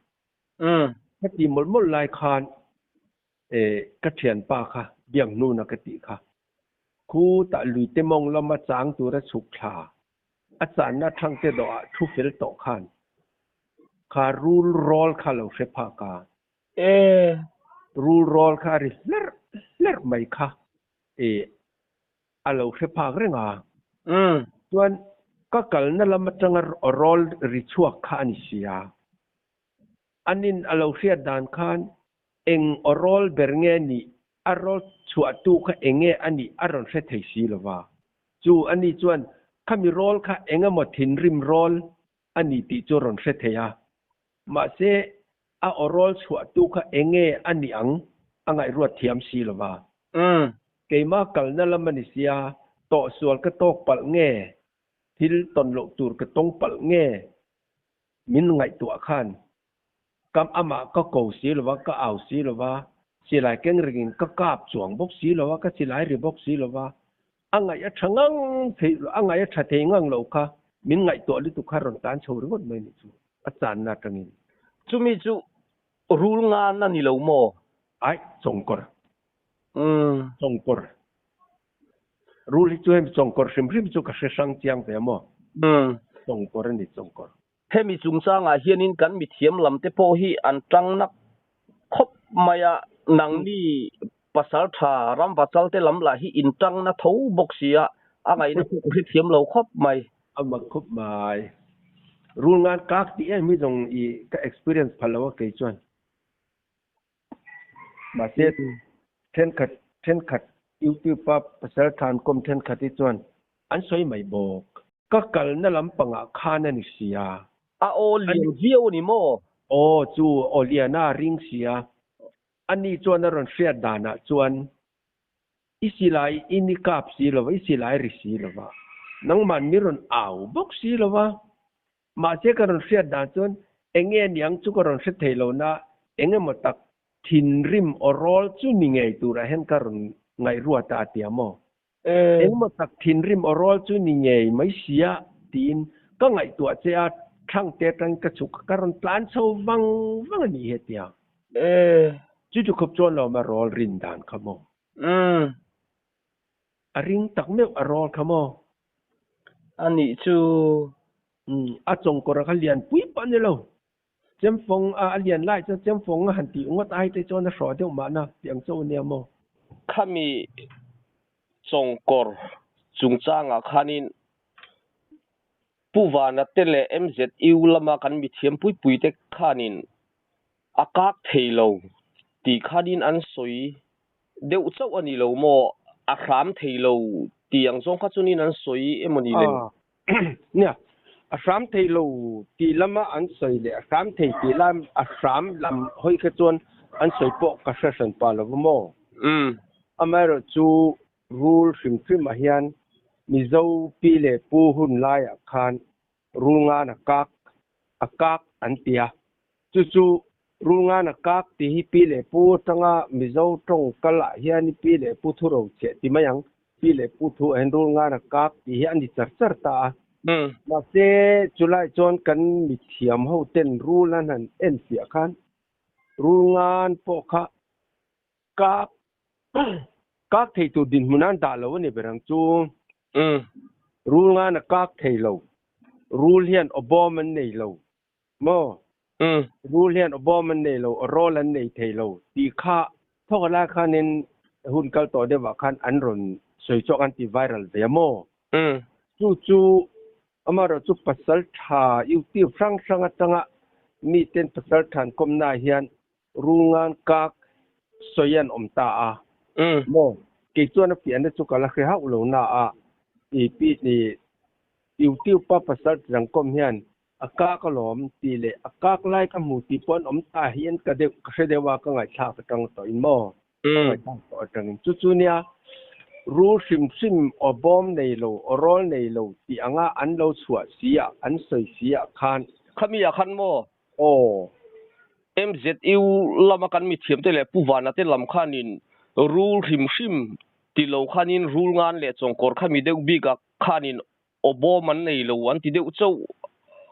Ka ti mawlh mawlh lai khan e ka thianpa kha biak hnuna ka tih kha khu tah lui te mawng lama chang tura chhuk thla a channa thangte dawh ah thu fel tawh khan kha rul rawl kha lo hre phak a. E. Rul rawl kha a ri hlerh hlerh mai kha e a lo hre phak reng a. Chuan ka kalna lam atanga rawl ri chhuak kha a ni si a. Anin a lo hriat dan khan eng aw rawl ber nge nih, a rawl chhuahtu kha eng nge a nih a rawn hre thei si lo va. Chu ani chuan khami rawl kha eng emaw thinrim rawl a ni tih chu a rawn hre thei a. Mahse, a awrawl chhuahtu kha enge a nih ang a ngaihruat thiam si lo va. Keimah kalna lam a ni sia, tawhsual ka tawk palh nge, thil tawn loh tur ka tawng palh nge min ngaihtuah khan kam amah ka ko si lo va, ka au si lo va, silai keng ringin ka kap chuang bawk si lo va, ka silai ri bawk si lo va, a ngaih a tha ngang thei a ngaih a tha thei ngang lo kha min ngaihtuah lutuk kha rawn tan chho ringawt mai nih chu a channa atangin. Chumi chu rul ngan a ni lo maw? Ai, chawngkawr. Chawngkawr. Rul hi chu hemi chawngkawr hrim hrim chu ka hre hrang chiang ve maw? Chawngkawr a ni, chawngkawr. Hemi chungchangah hianin kan mithiam lam te pawh hi an tang nak khawp mai a, nangni pasal tha ramvachal te lam lah hi in tang na tho bawk si a, a ngaihna pawh ka hrethiam lo khawp mai. A mak khawp mai. Rul ngan kak tih em hi zawng i ka experience phalh lo a kei chuan. Mahse thenkhat thenkhat YouTube a pasal than kawm thenkhat hi chuan an sawi mai bawk. Ka kalna lampangah khan a ni sia. A aw lian viau a ni maw? Aw chu aw lian a ring sia. Ani chuan a rawn hriat danah chuan i silai i ni kap si lova, i silai ri si lova, nangman mi rawn au bawk si lova. Mahse ka rawn hriat dan chuan eng nge niang chu ka rawn hre thei lo na, eng emaw tak thinrim aw rawl chu ni ngei turah hian ka rawn ngaihruat a a ti a maw? Eng emaw tak thinrim aw rawl chu ni ngei mai sia tiin ka ngaihtuah che a, thlang te atangin ka chhuk a, ka rawn tlan chho vang vang a nih hi a ti a. Chu chu khawp chuan lawm a rawl rin dan kha maw? A ring tak meuh a rawl kha maw? A nih chu. A chawngkawr a kha lian pui pawh a ni lo. Chemfawng a a lian lai chuan chemfawng a han tih ngawt ai te chuan a hrawh deuh mahna tih ang chauh a nia maw? Khami chawngkawr chungchangah khanin Pu Vana te leh MZU lama kan mithiam pui pui te khanin a kak thei lo tih khanin an sawi deuh chauh a ni lo maw? A hram thei lo tih ang zawng kha chuanin an sawi emaw ni le? Nia, a hram thei lo tih lama an sawi leh a hram thei tih lam a hram lam hawi kha chuan an sawi pawh ka hre hran pah lo va maw? Amaherawh chu rul hrim hrimah hian Mizo pi leh pu hun laiah khan rul ngan a kak a kak an ti a. Chu chu rul ngan a kak tih hi pi leh pu atanga Mizo tawng kal ah hian pi leh pu thu ro chhiah ti mai ang. Pi leh pu thu ah hian rul ngan a kak tih hi a ni char char ta a. Mahse chulai chuan kan mithiam ho ten rul an han en fiah khan rul ngan pawh kha Kak kak thei tur dinhmun an dah lo a ni ber ang chu. Rul ngan a kak thei lo. Rul hian aw bawm an nei lo maw? Rul hian aw bawm an nei lo, aw rawl an nei thei lo tih kha thawk a lai khanin hun kal tawh deuhah khan an rawn sawi chhuak an ti viral ve a maw? Chu chu amaherawh chu pasal tha YouTube hrang hrang atanga miten pasal tha an kawmnaah hian Rungan kak sawi an awm ta a maw? Kei chuan a piahna chu ka la hre hauh lo na a, i pi i YouTube pa pasal dangkawm hian a kak alawm tih leh a kak lai ka hmu tih pawh an awm ta hian ka deuh ka hre deuh a, ka ngaihthlak atang tawh in maw? Ka ngaihthlak tawh atangin chu chu nia rul hrim hrim aw bawm nei lo aw rawl nei lo tih anga an lo chhuah si a an sawi si ah khan. Khami ah khan maw? Aw. MZU lama kan mithiamte leh Pu Vana te lam khanin rul hrim hrim ti lo khanin rul ngan leh chawngkawr kha mi deuh bikah khanin aw bawm an nei lo an ti deuh chauh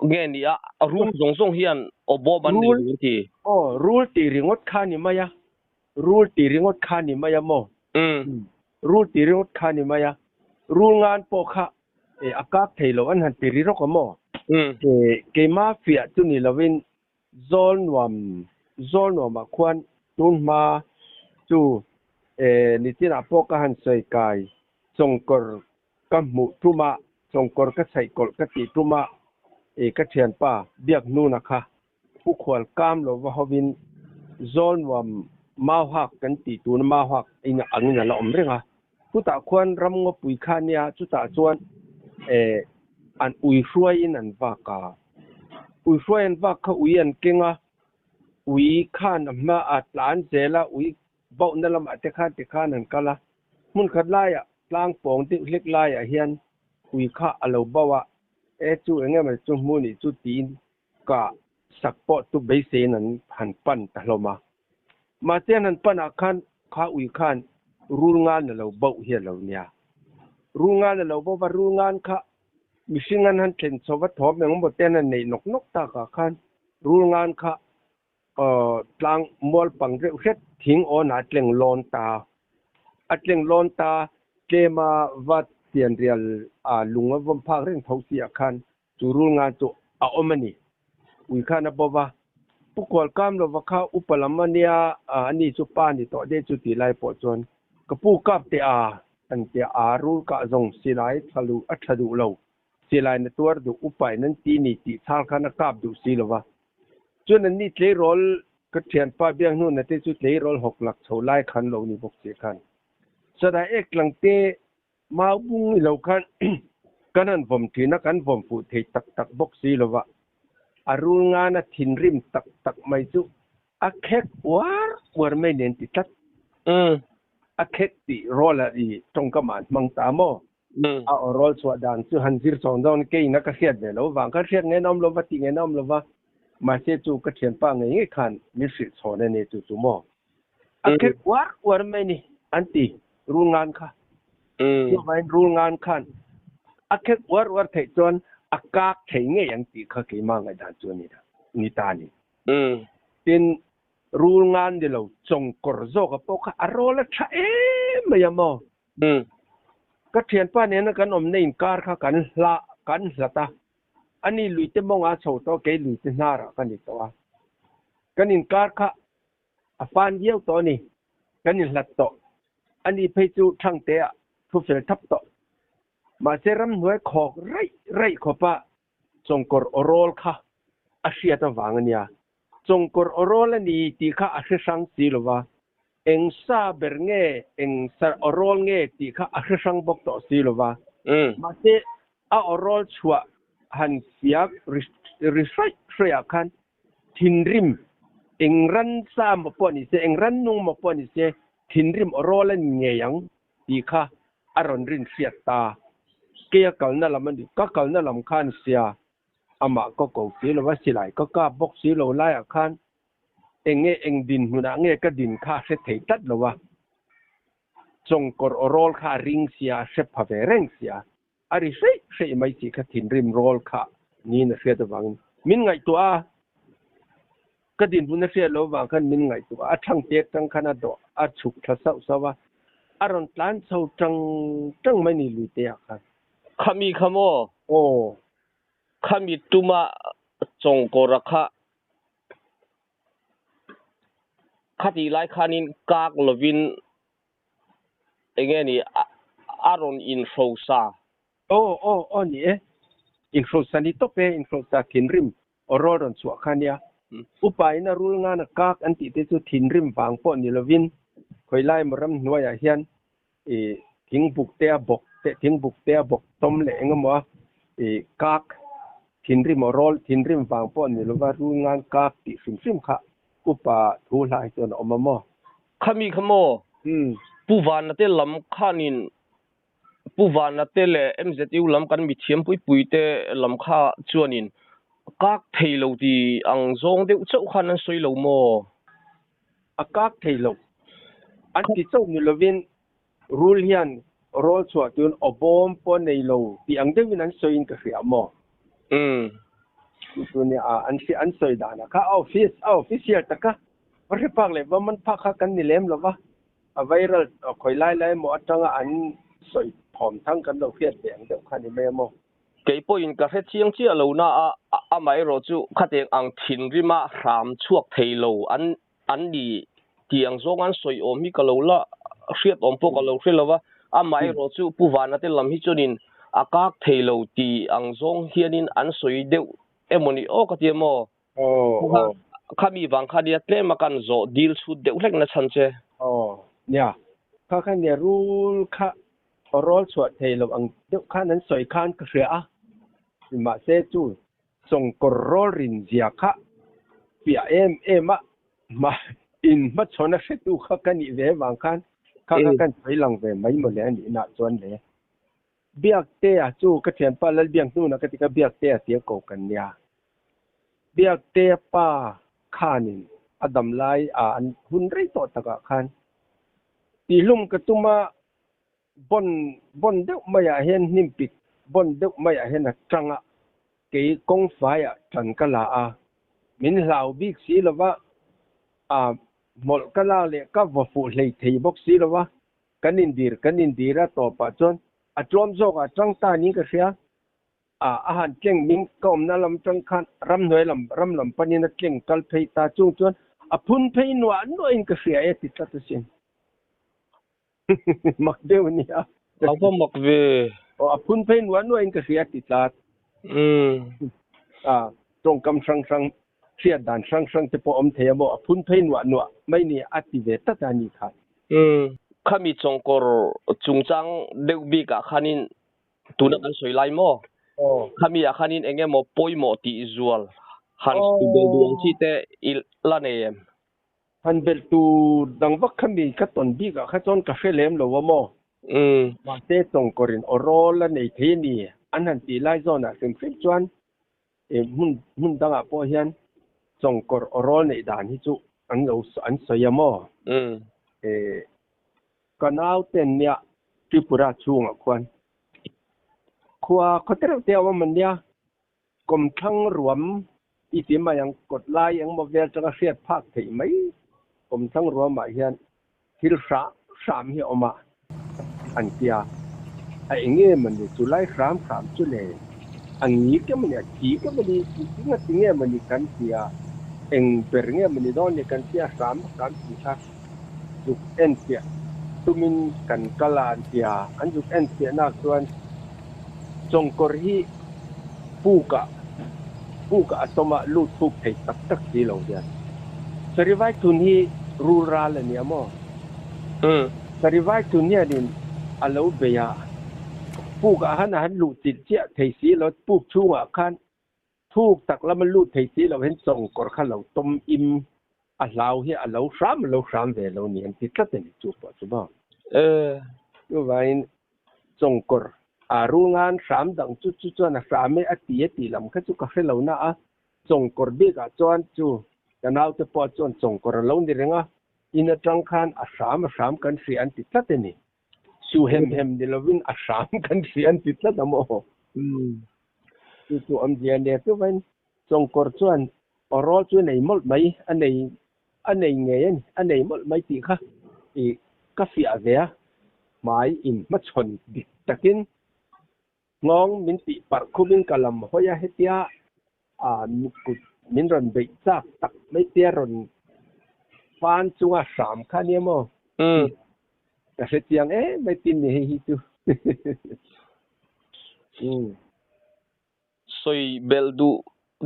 nge ni a, rul zawng zawng hian aw bawm an nei lo an ti. Aw, rul tih ringawt kha ni mai a, rul tih ringawt kha ni mai a maw? Rul tih ringawt kha ni mai a, rul ngan pawh kha a kak thei lo an han ti ri rawk a maw? Keima fiah chu ni lovin Zawl nuam zawl nuamah khuan tun hma chu nichinah pawh ka han sawi kai chawngkawr ka hmuh tum a, chawngkawr ka chhaih kawlh ka tih tum a, ka thianpa biak hnuna kha pu khual kam lo va hovin zawl nuam mau hak kan tih tuna mau hak in angin a la awm reng a, chutah khuan ram ngawpui kha nia chutah chuan an ui hruaiin an vak a. Ui hruai an vak kha ui an keng a, ui khan a hma a tlan zel a, ui bauhna lamah te khan ti khan an kal a. Hmun khat laiah tlang pawng deuh hlek laiah hian ui kha a lo bauh a, e chu eng emaw chu hmu nih chu tiin ka sak pawh chu beiseiin an han pan ta hlawm a. Mahse an han pan ah khan kha ui khan rul ngan a lo bauh hi a lo nia. Rul ngan a lo bauh va, rul ngan kha Mihring an han thlen chho va thawm engemaw te an han neih nawk nawk tak ah khan rul ngan kha tlang mual pang reuh hret thing awn ah a tleng lawn ta. A tleng lawn ta tlem a va Fianrial a lung a vawm phak reng tho si ah khan chu rul ngan chu a awm a ni. Ui khan a bo va. Pu Kual kam lova kha upa lam a nia, ani chu pa ni tawh deuh chu tih lai pawh chuan ka pu kap teh a, an tia a rul kah zawng silai tha luh a tha duh lo, silai na tuar duh upa in an ti ni tih chhal khan a kap duh si lova. Chuan anni tleirawl ka thianpa biak hnuna te chu tleirawl hawk lak chho lai khan lo ni bawk si khan. Sadai ek tlang te Mau bung i lo khan kan han vawm thin a, kan vawm fuh thei tak tak bawk si lo va. A rul ngana thinrim tak tak mai chu a khek uar uar mai nen ti tlat. A khek tih rawl a i tawngkam ah an hmang ta maw? A aw rawl chhuah dan chu han zir chhawng dawn keiin a ka hriat ve lo vang khan hriat ngaihna awm lo va, tih ngaihna awm lo va. Mahse chu ka thianpa ngei ngei khan min hrilh chhawn a ni chu chu maw? A khek uar uar mai ni an ti rul ngan kha. Chuvangin rul ngan khan a khek uar uar theih chuan a kak thei ngei ang tih kha keimah ngaihdan chu a ni ta ni ta a ni. Tin, rul ngan ni lo chawngkawr zawka pawh kha a rawl a tha em mai a maw? Ka thianpa nena kan awmna inkar kha kan hla kan hlat a, ani luite mawngah a chho tawh a, kei luite hnarah ka ni tawh a. Kan inkar kha A fan viau tawh a ni. Kan inhlat tawh. Ani phei chu Thangte ah thu fel thap tawh. Mahse ramhnuai khawk raih raih khawpa chawngkawr aw rawl kha a hriat avang a nia. Chawngkawr aw rawl a ni tih kha a hre hrang si lo va, eng sa ber nge, eng sa aw rawl nge tih kha a hre hrang bawk tawh si lo va. Mahse a aw rawl chhuah han fiak ri hraih hraih ah khan Thinrim, eng ransa maw pawh ni se, eng rannung maw pawh ni se, thinrim aw rawl a ni ngei ang tih kha a rawn rin hriat ta. Kei a kalna lam a ni, ka kalna lam khan sia amah ka ko si lo va, silai ka kap bawk si lo laiah khan eng nge eng dinhmunah nge ka din kha a hre thei tlat lo a, chawngkawr aw rawl kha a ring sia, a hre pha ve reng sia. A ri hreih hreih mai tih kha thinrim rawl kha niin a hriat avangin min ngaihtuah a, ka dinhmun a hriat loh avang khan min ngaihtuah a, a thlang tek tang khan a dawh a chhuk thla sauh sauh a, a rawn tlan chho tang tang mai ni luite ah khan. Khami kha maw? Aw. Khami tuma chawngkawra kha khatih lai khanin kak lovin Enge ni a rawn inhrosa? Aw aw aw ni e. Inhrosa ni tawp e, inhrosa thinrim aw rawl rawn chhuah kha nia. Upa in a rul ngan a kak an tih te chu thinrim vang pawh ni lovin khawi lai emaw ramhnuaiah hian i thingbuk te a bawk te thingbuk te a bawk tawm leh eng emaw a i kak thinrim aw rawl thinrim vang pawh ni lova rul ngan kak tih hrim hrim kha upa thu hlai chuan a awm a maw? Khami kha maw? Pu Vana te lam khanin Pu Vana te leh MZU lam kan mithiam pui pui te lam kha chuanin kak thei lo ti ang zawng deuh chauh khan an sawi lo maw? A kak thei lo. An ti chauh ni lovin rul hian rawl chhuah tun aw bawm pawh nei lo tih ang deuhin an sawiin ka hria maw? Chu chu nia an hria an sawi danah kha a office a official taka Va hre phak leh va man phak kha kan ni lem lo va, a viral khawi lai lai emaw atanga an sawi thawm thang kan lo hriat ve ang deuh kha ni mai a maw? Kei pawhin ka hre chiang chiah lo na a, amaherawh chu khateng ang thinrima hram chhuak thei lo an an ni tih ang zawng an sawi awm hi ka lo la hriat awm pawh ka lo hre lo va, amaherawh chu Pu Vana te lam hi chuanin a kak thei lo tih ang zawng hianin an sawi deuh emaw ni aw ka ti a maw? Aw aw. Khami vang kha nia tlem a kan zawh dil chhut deuh hlek na chhan che. Aw nia kha kha nia rul kha aw rawl chhuah thei lo ang deuh khan an sawi khan ka hria a mahse chu chawngkawr rawl rin zia kha piah em em a mah in hmachhawn a hretu kha ka nih ve vang khan kha kha kan sawi lang ve mai mawle a nih nah chuan le. Biaktea chu ka thianpa Lalbiak hnunah ka ti ka Biaktea tia ko kan nia. Biaktea pa khanin a dam lai a an hun rei tawh takah khan tihlum ka tum a, bawn bawn deuh maiah hian hnim pik bawn deuh maiah hian a tang a, kei kawngfaiah tan ka la a, min hlau bik si lova a hmawlh ka lak leh ka vaw fuh hlei thei bawk si lova. Kan indir kan indir a tawpah chuan A tlawm zawk ah tang ta niin ka hria. A a han tleng min ka awmna lam tang khan ramhnuai lam ram lam panin a tleng kal phei ta chung chuan a phun phei nuah nuahin ka hria e ti tlat asin. Mak deuh a nia. A va mak ve. Aw a phun phei nuah nuahin ka hria ti tlat. Umm. A tawngkam hrang hrang hriat dan hrang hrang te pawh awm thei a maw a phun phei nuah nuah mai ni a ti ve tlat a ni kha. Umm. Khami chawngkawr chungchang deuh bikah khanin tuna kan sawi lai maw? Khami ah khanin eng emaw pawimawh tih zual han sawi bel duh ang chi te i la nei em? Han belh tur dang vak khami ka tawn bik ah kha chuan ka hre lem lo a maw? Mahse chawngkawrin aw rawl a nei thei a ni an han tih lai zawn ah hrim hrim chuan hmun hmun dangah pawh hian chawngkawr aw rawl neih dan hi chu an lo an sawi a maw? Ka nauten nia Tripura chhungah khuan khua khaw tereuh te a awm an nia, kawmthlang ruam i ti mai ang kawt lai engmaw vel tanga hriat phak theih mai kawmthlang ruamah hian thil hram hram hi a awm a an tia, a eng nge mawni chu lai hram hram chu le a ngik emawni a thik emawni engtinga ti nge mawni kan tia, eng ber nge mawni dawn ni kan tia hram hram tih kha. Zuk enfiah tumin kan kal a an ti a, an zuk enfiahnak chuan chawngkawr hi pukah pukah a tawm a lut thuk thei tak tak si lo hian Sarivai thun hi rul ral a nia maw? Sarivai thun hianin a lo bei a, pukah han a han luh chilh chiah thei si lo, puk chhungah khan Thuk tak lama lut thei si lo hian chawngkawr kha lo tawm im a hlau hi a lo hram a lo hram ve lo ni an ti tlat a ni chu pawh chu maw. Chuvangin chawngkawr a rungan hram dang chu chu chuan a hram e a ti a tih lam kha chu ka hre lo na a, chawngkawr bikah chuan chu ka naute pawh chuan chawngkawr a lo ni reng a, in atang khan a hram a hram kan hria an ti tlat a ni. Su hem hem ni lovin a hram kan hria an ti tlat a maw. Chu chu awmzia nia chuvain chawngkawr chuan aw rawl chu nei mawlh mai a nei a nei ngei a ni a nei mawlh mai tih kha i ka fiah ve a hmai in hmachhawn dik takin nghawng min tih parh khumin ka lam hawi a hetia a kut min rawn beih chak tak mai tia rawn fan chunga hram kha nia maw ka hre chiang em mai tin ni hei hi chu. Sawi belh duh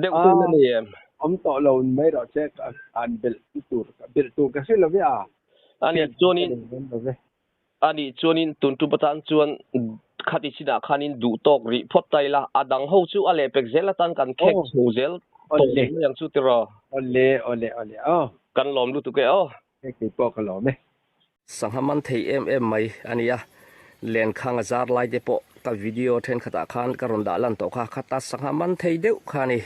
deuh te la nei em? Awm tawh lo mai rawh che ka an belh tur belh tur ka hre lo ve a. Ani chuanin ani chuanin tun tum atan chuan khati chinah khanin duh tawk rih phawt ta ila a dang ho chu a lehpek zel atan kan khek chho zel tawh lo mai ang chu tiraw. Awle awle awle aw. Kan lawm lutuk e aw. Hei kei pawh ka lawm e. Sangha man thei em em mai a nia, lenkhang a zar lai te pawh ka video thenkhatah khan ka rawn dah lan tawh kha, khata sangha man thei deuh kha a ni.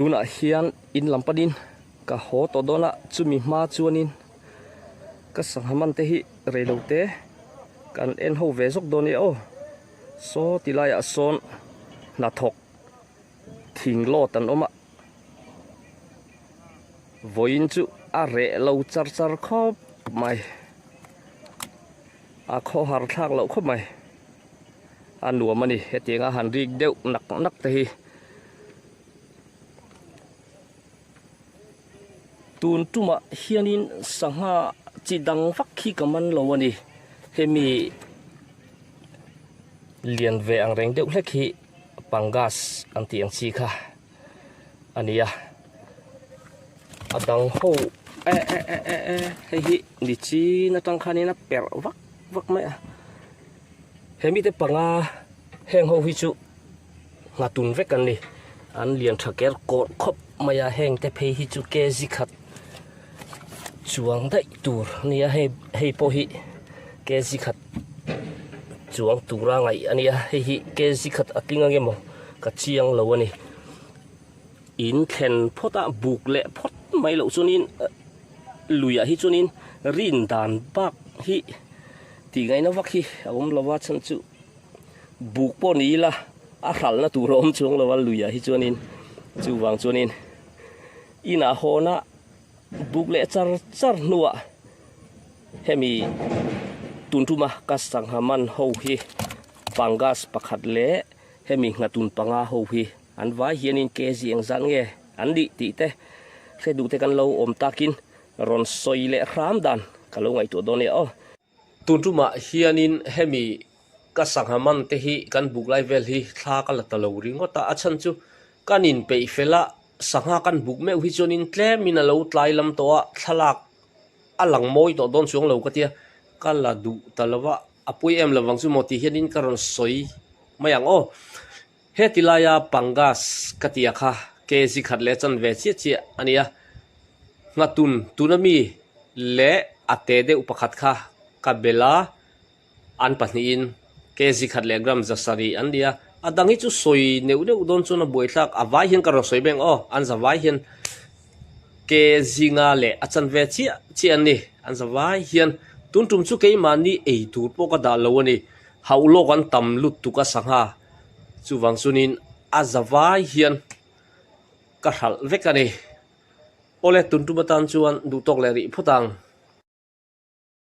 Tunah hian in lam panin ka haw tawh dawn a chumi hma chuanin ka sangha man te hi reilo te kan en ho ve zawk dawn nia aw saw ti laiah sawn hnathawk thing lawt an awm a vawiin chu a reh lo char char khawp mai. A khawhar thlak loh khawp mai. A nuam a ni hetiang a han rik deuh nak nak te hi. Tun tumah hianin sangha chi dang vak hi ka man lo a ni. Hemi lian ve ang reng deuh hlek hi pangas an tih ang chi kha a ni a. A dang ho e e e e e hei hi ni chin atang khanin a perh vak vak mai a. Hemi te panga heng ho hi chu nghatun vek an ni. An lian tha ker kawrh khawp mai a heng te phei hi chu kg khat chuang daih tur a ni a hei hei pawh hi kg khat chuang tura ngaih a ni a hei hi kg khat a tling ang emaw ka chiang lo a ni. In thlen phawt a buk leh phawt mai loh chuanin luiah hi chuanin rin dan bak hi tih ngaihna vak hi a awm lo a chhan chu buk pawh ni ila a hralhna tur a awm chuang lo a luiah hi chuanin chuvang chuanin inah hawna buk leh char char hnuah hemi tun tuma ka sangha man ho hi pangas pakhat leh hemi nghatun panga ho hi An vai hianin kg engzat nge an nih tih te hre duh te kan lo awm takin rawn sawi leh hram dan ka lo ngaihtuah dawn nia aw. Tun tumah hianin hemi ka sangha man te hi kan buk lai vel hi thla ka la ta lo ringawt a, a chhan chu kan inpeih fel a, sangha kan buk meuh hi chuanin tlemin a lo tlai lam tawh a, thlalak a lang mawi tawh dawn chuang lo ka tia, ka la duh ta lo va, a pawi em lovang chu maw tih hianin ka rawn sawi mai ang aw. Heti laia Pangas ka tia kha kg khat leh chanve chiah chiah a nia. Nghatun tuna mi leh a te deuh pakhat kha ka bel a, an pahnihin kg khat leh gram zasarih an nia. A dang hi chu sawi neuh neuh dawn chuan a buaithlak, a vai hian ka rawn sawi beng aw, an za vai hian kg nga leh a chanve chiah chiah an ni, an za vai hian. Tun tum chu keimahni ei tur pawh ka dah lo a ni, hauh lawk an tam lutuk a sangha. Chuvang chuanin a za vai hian ka hralh vek a ni. Awle tun tum atan chuan duhtawk leh rih phawt ang.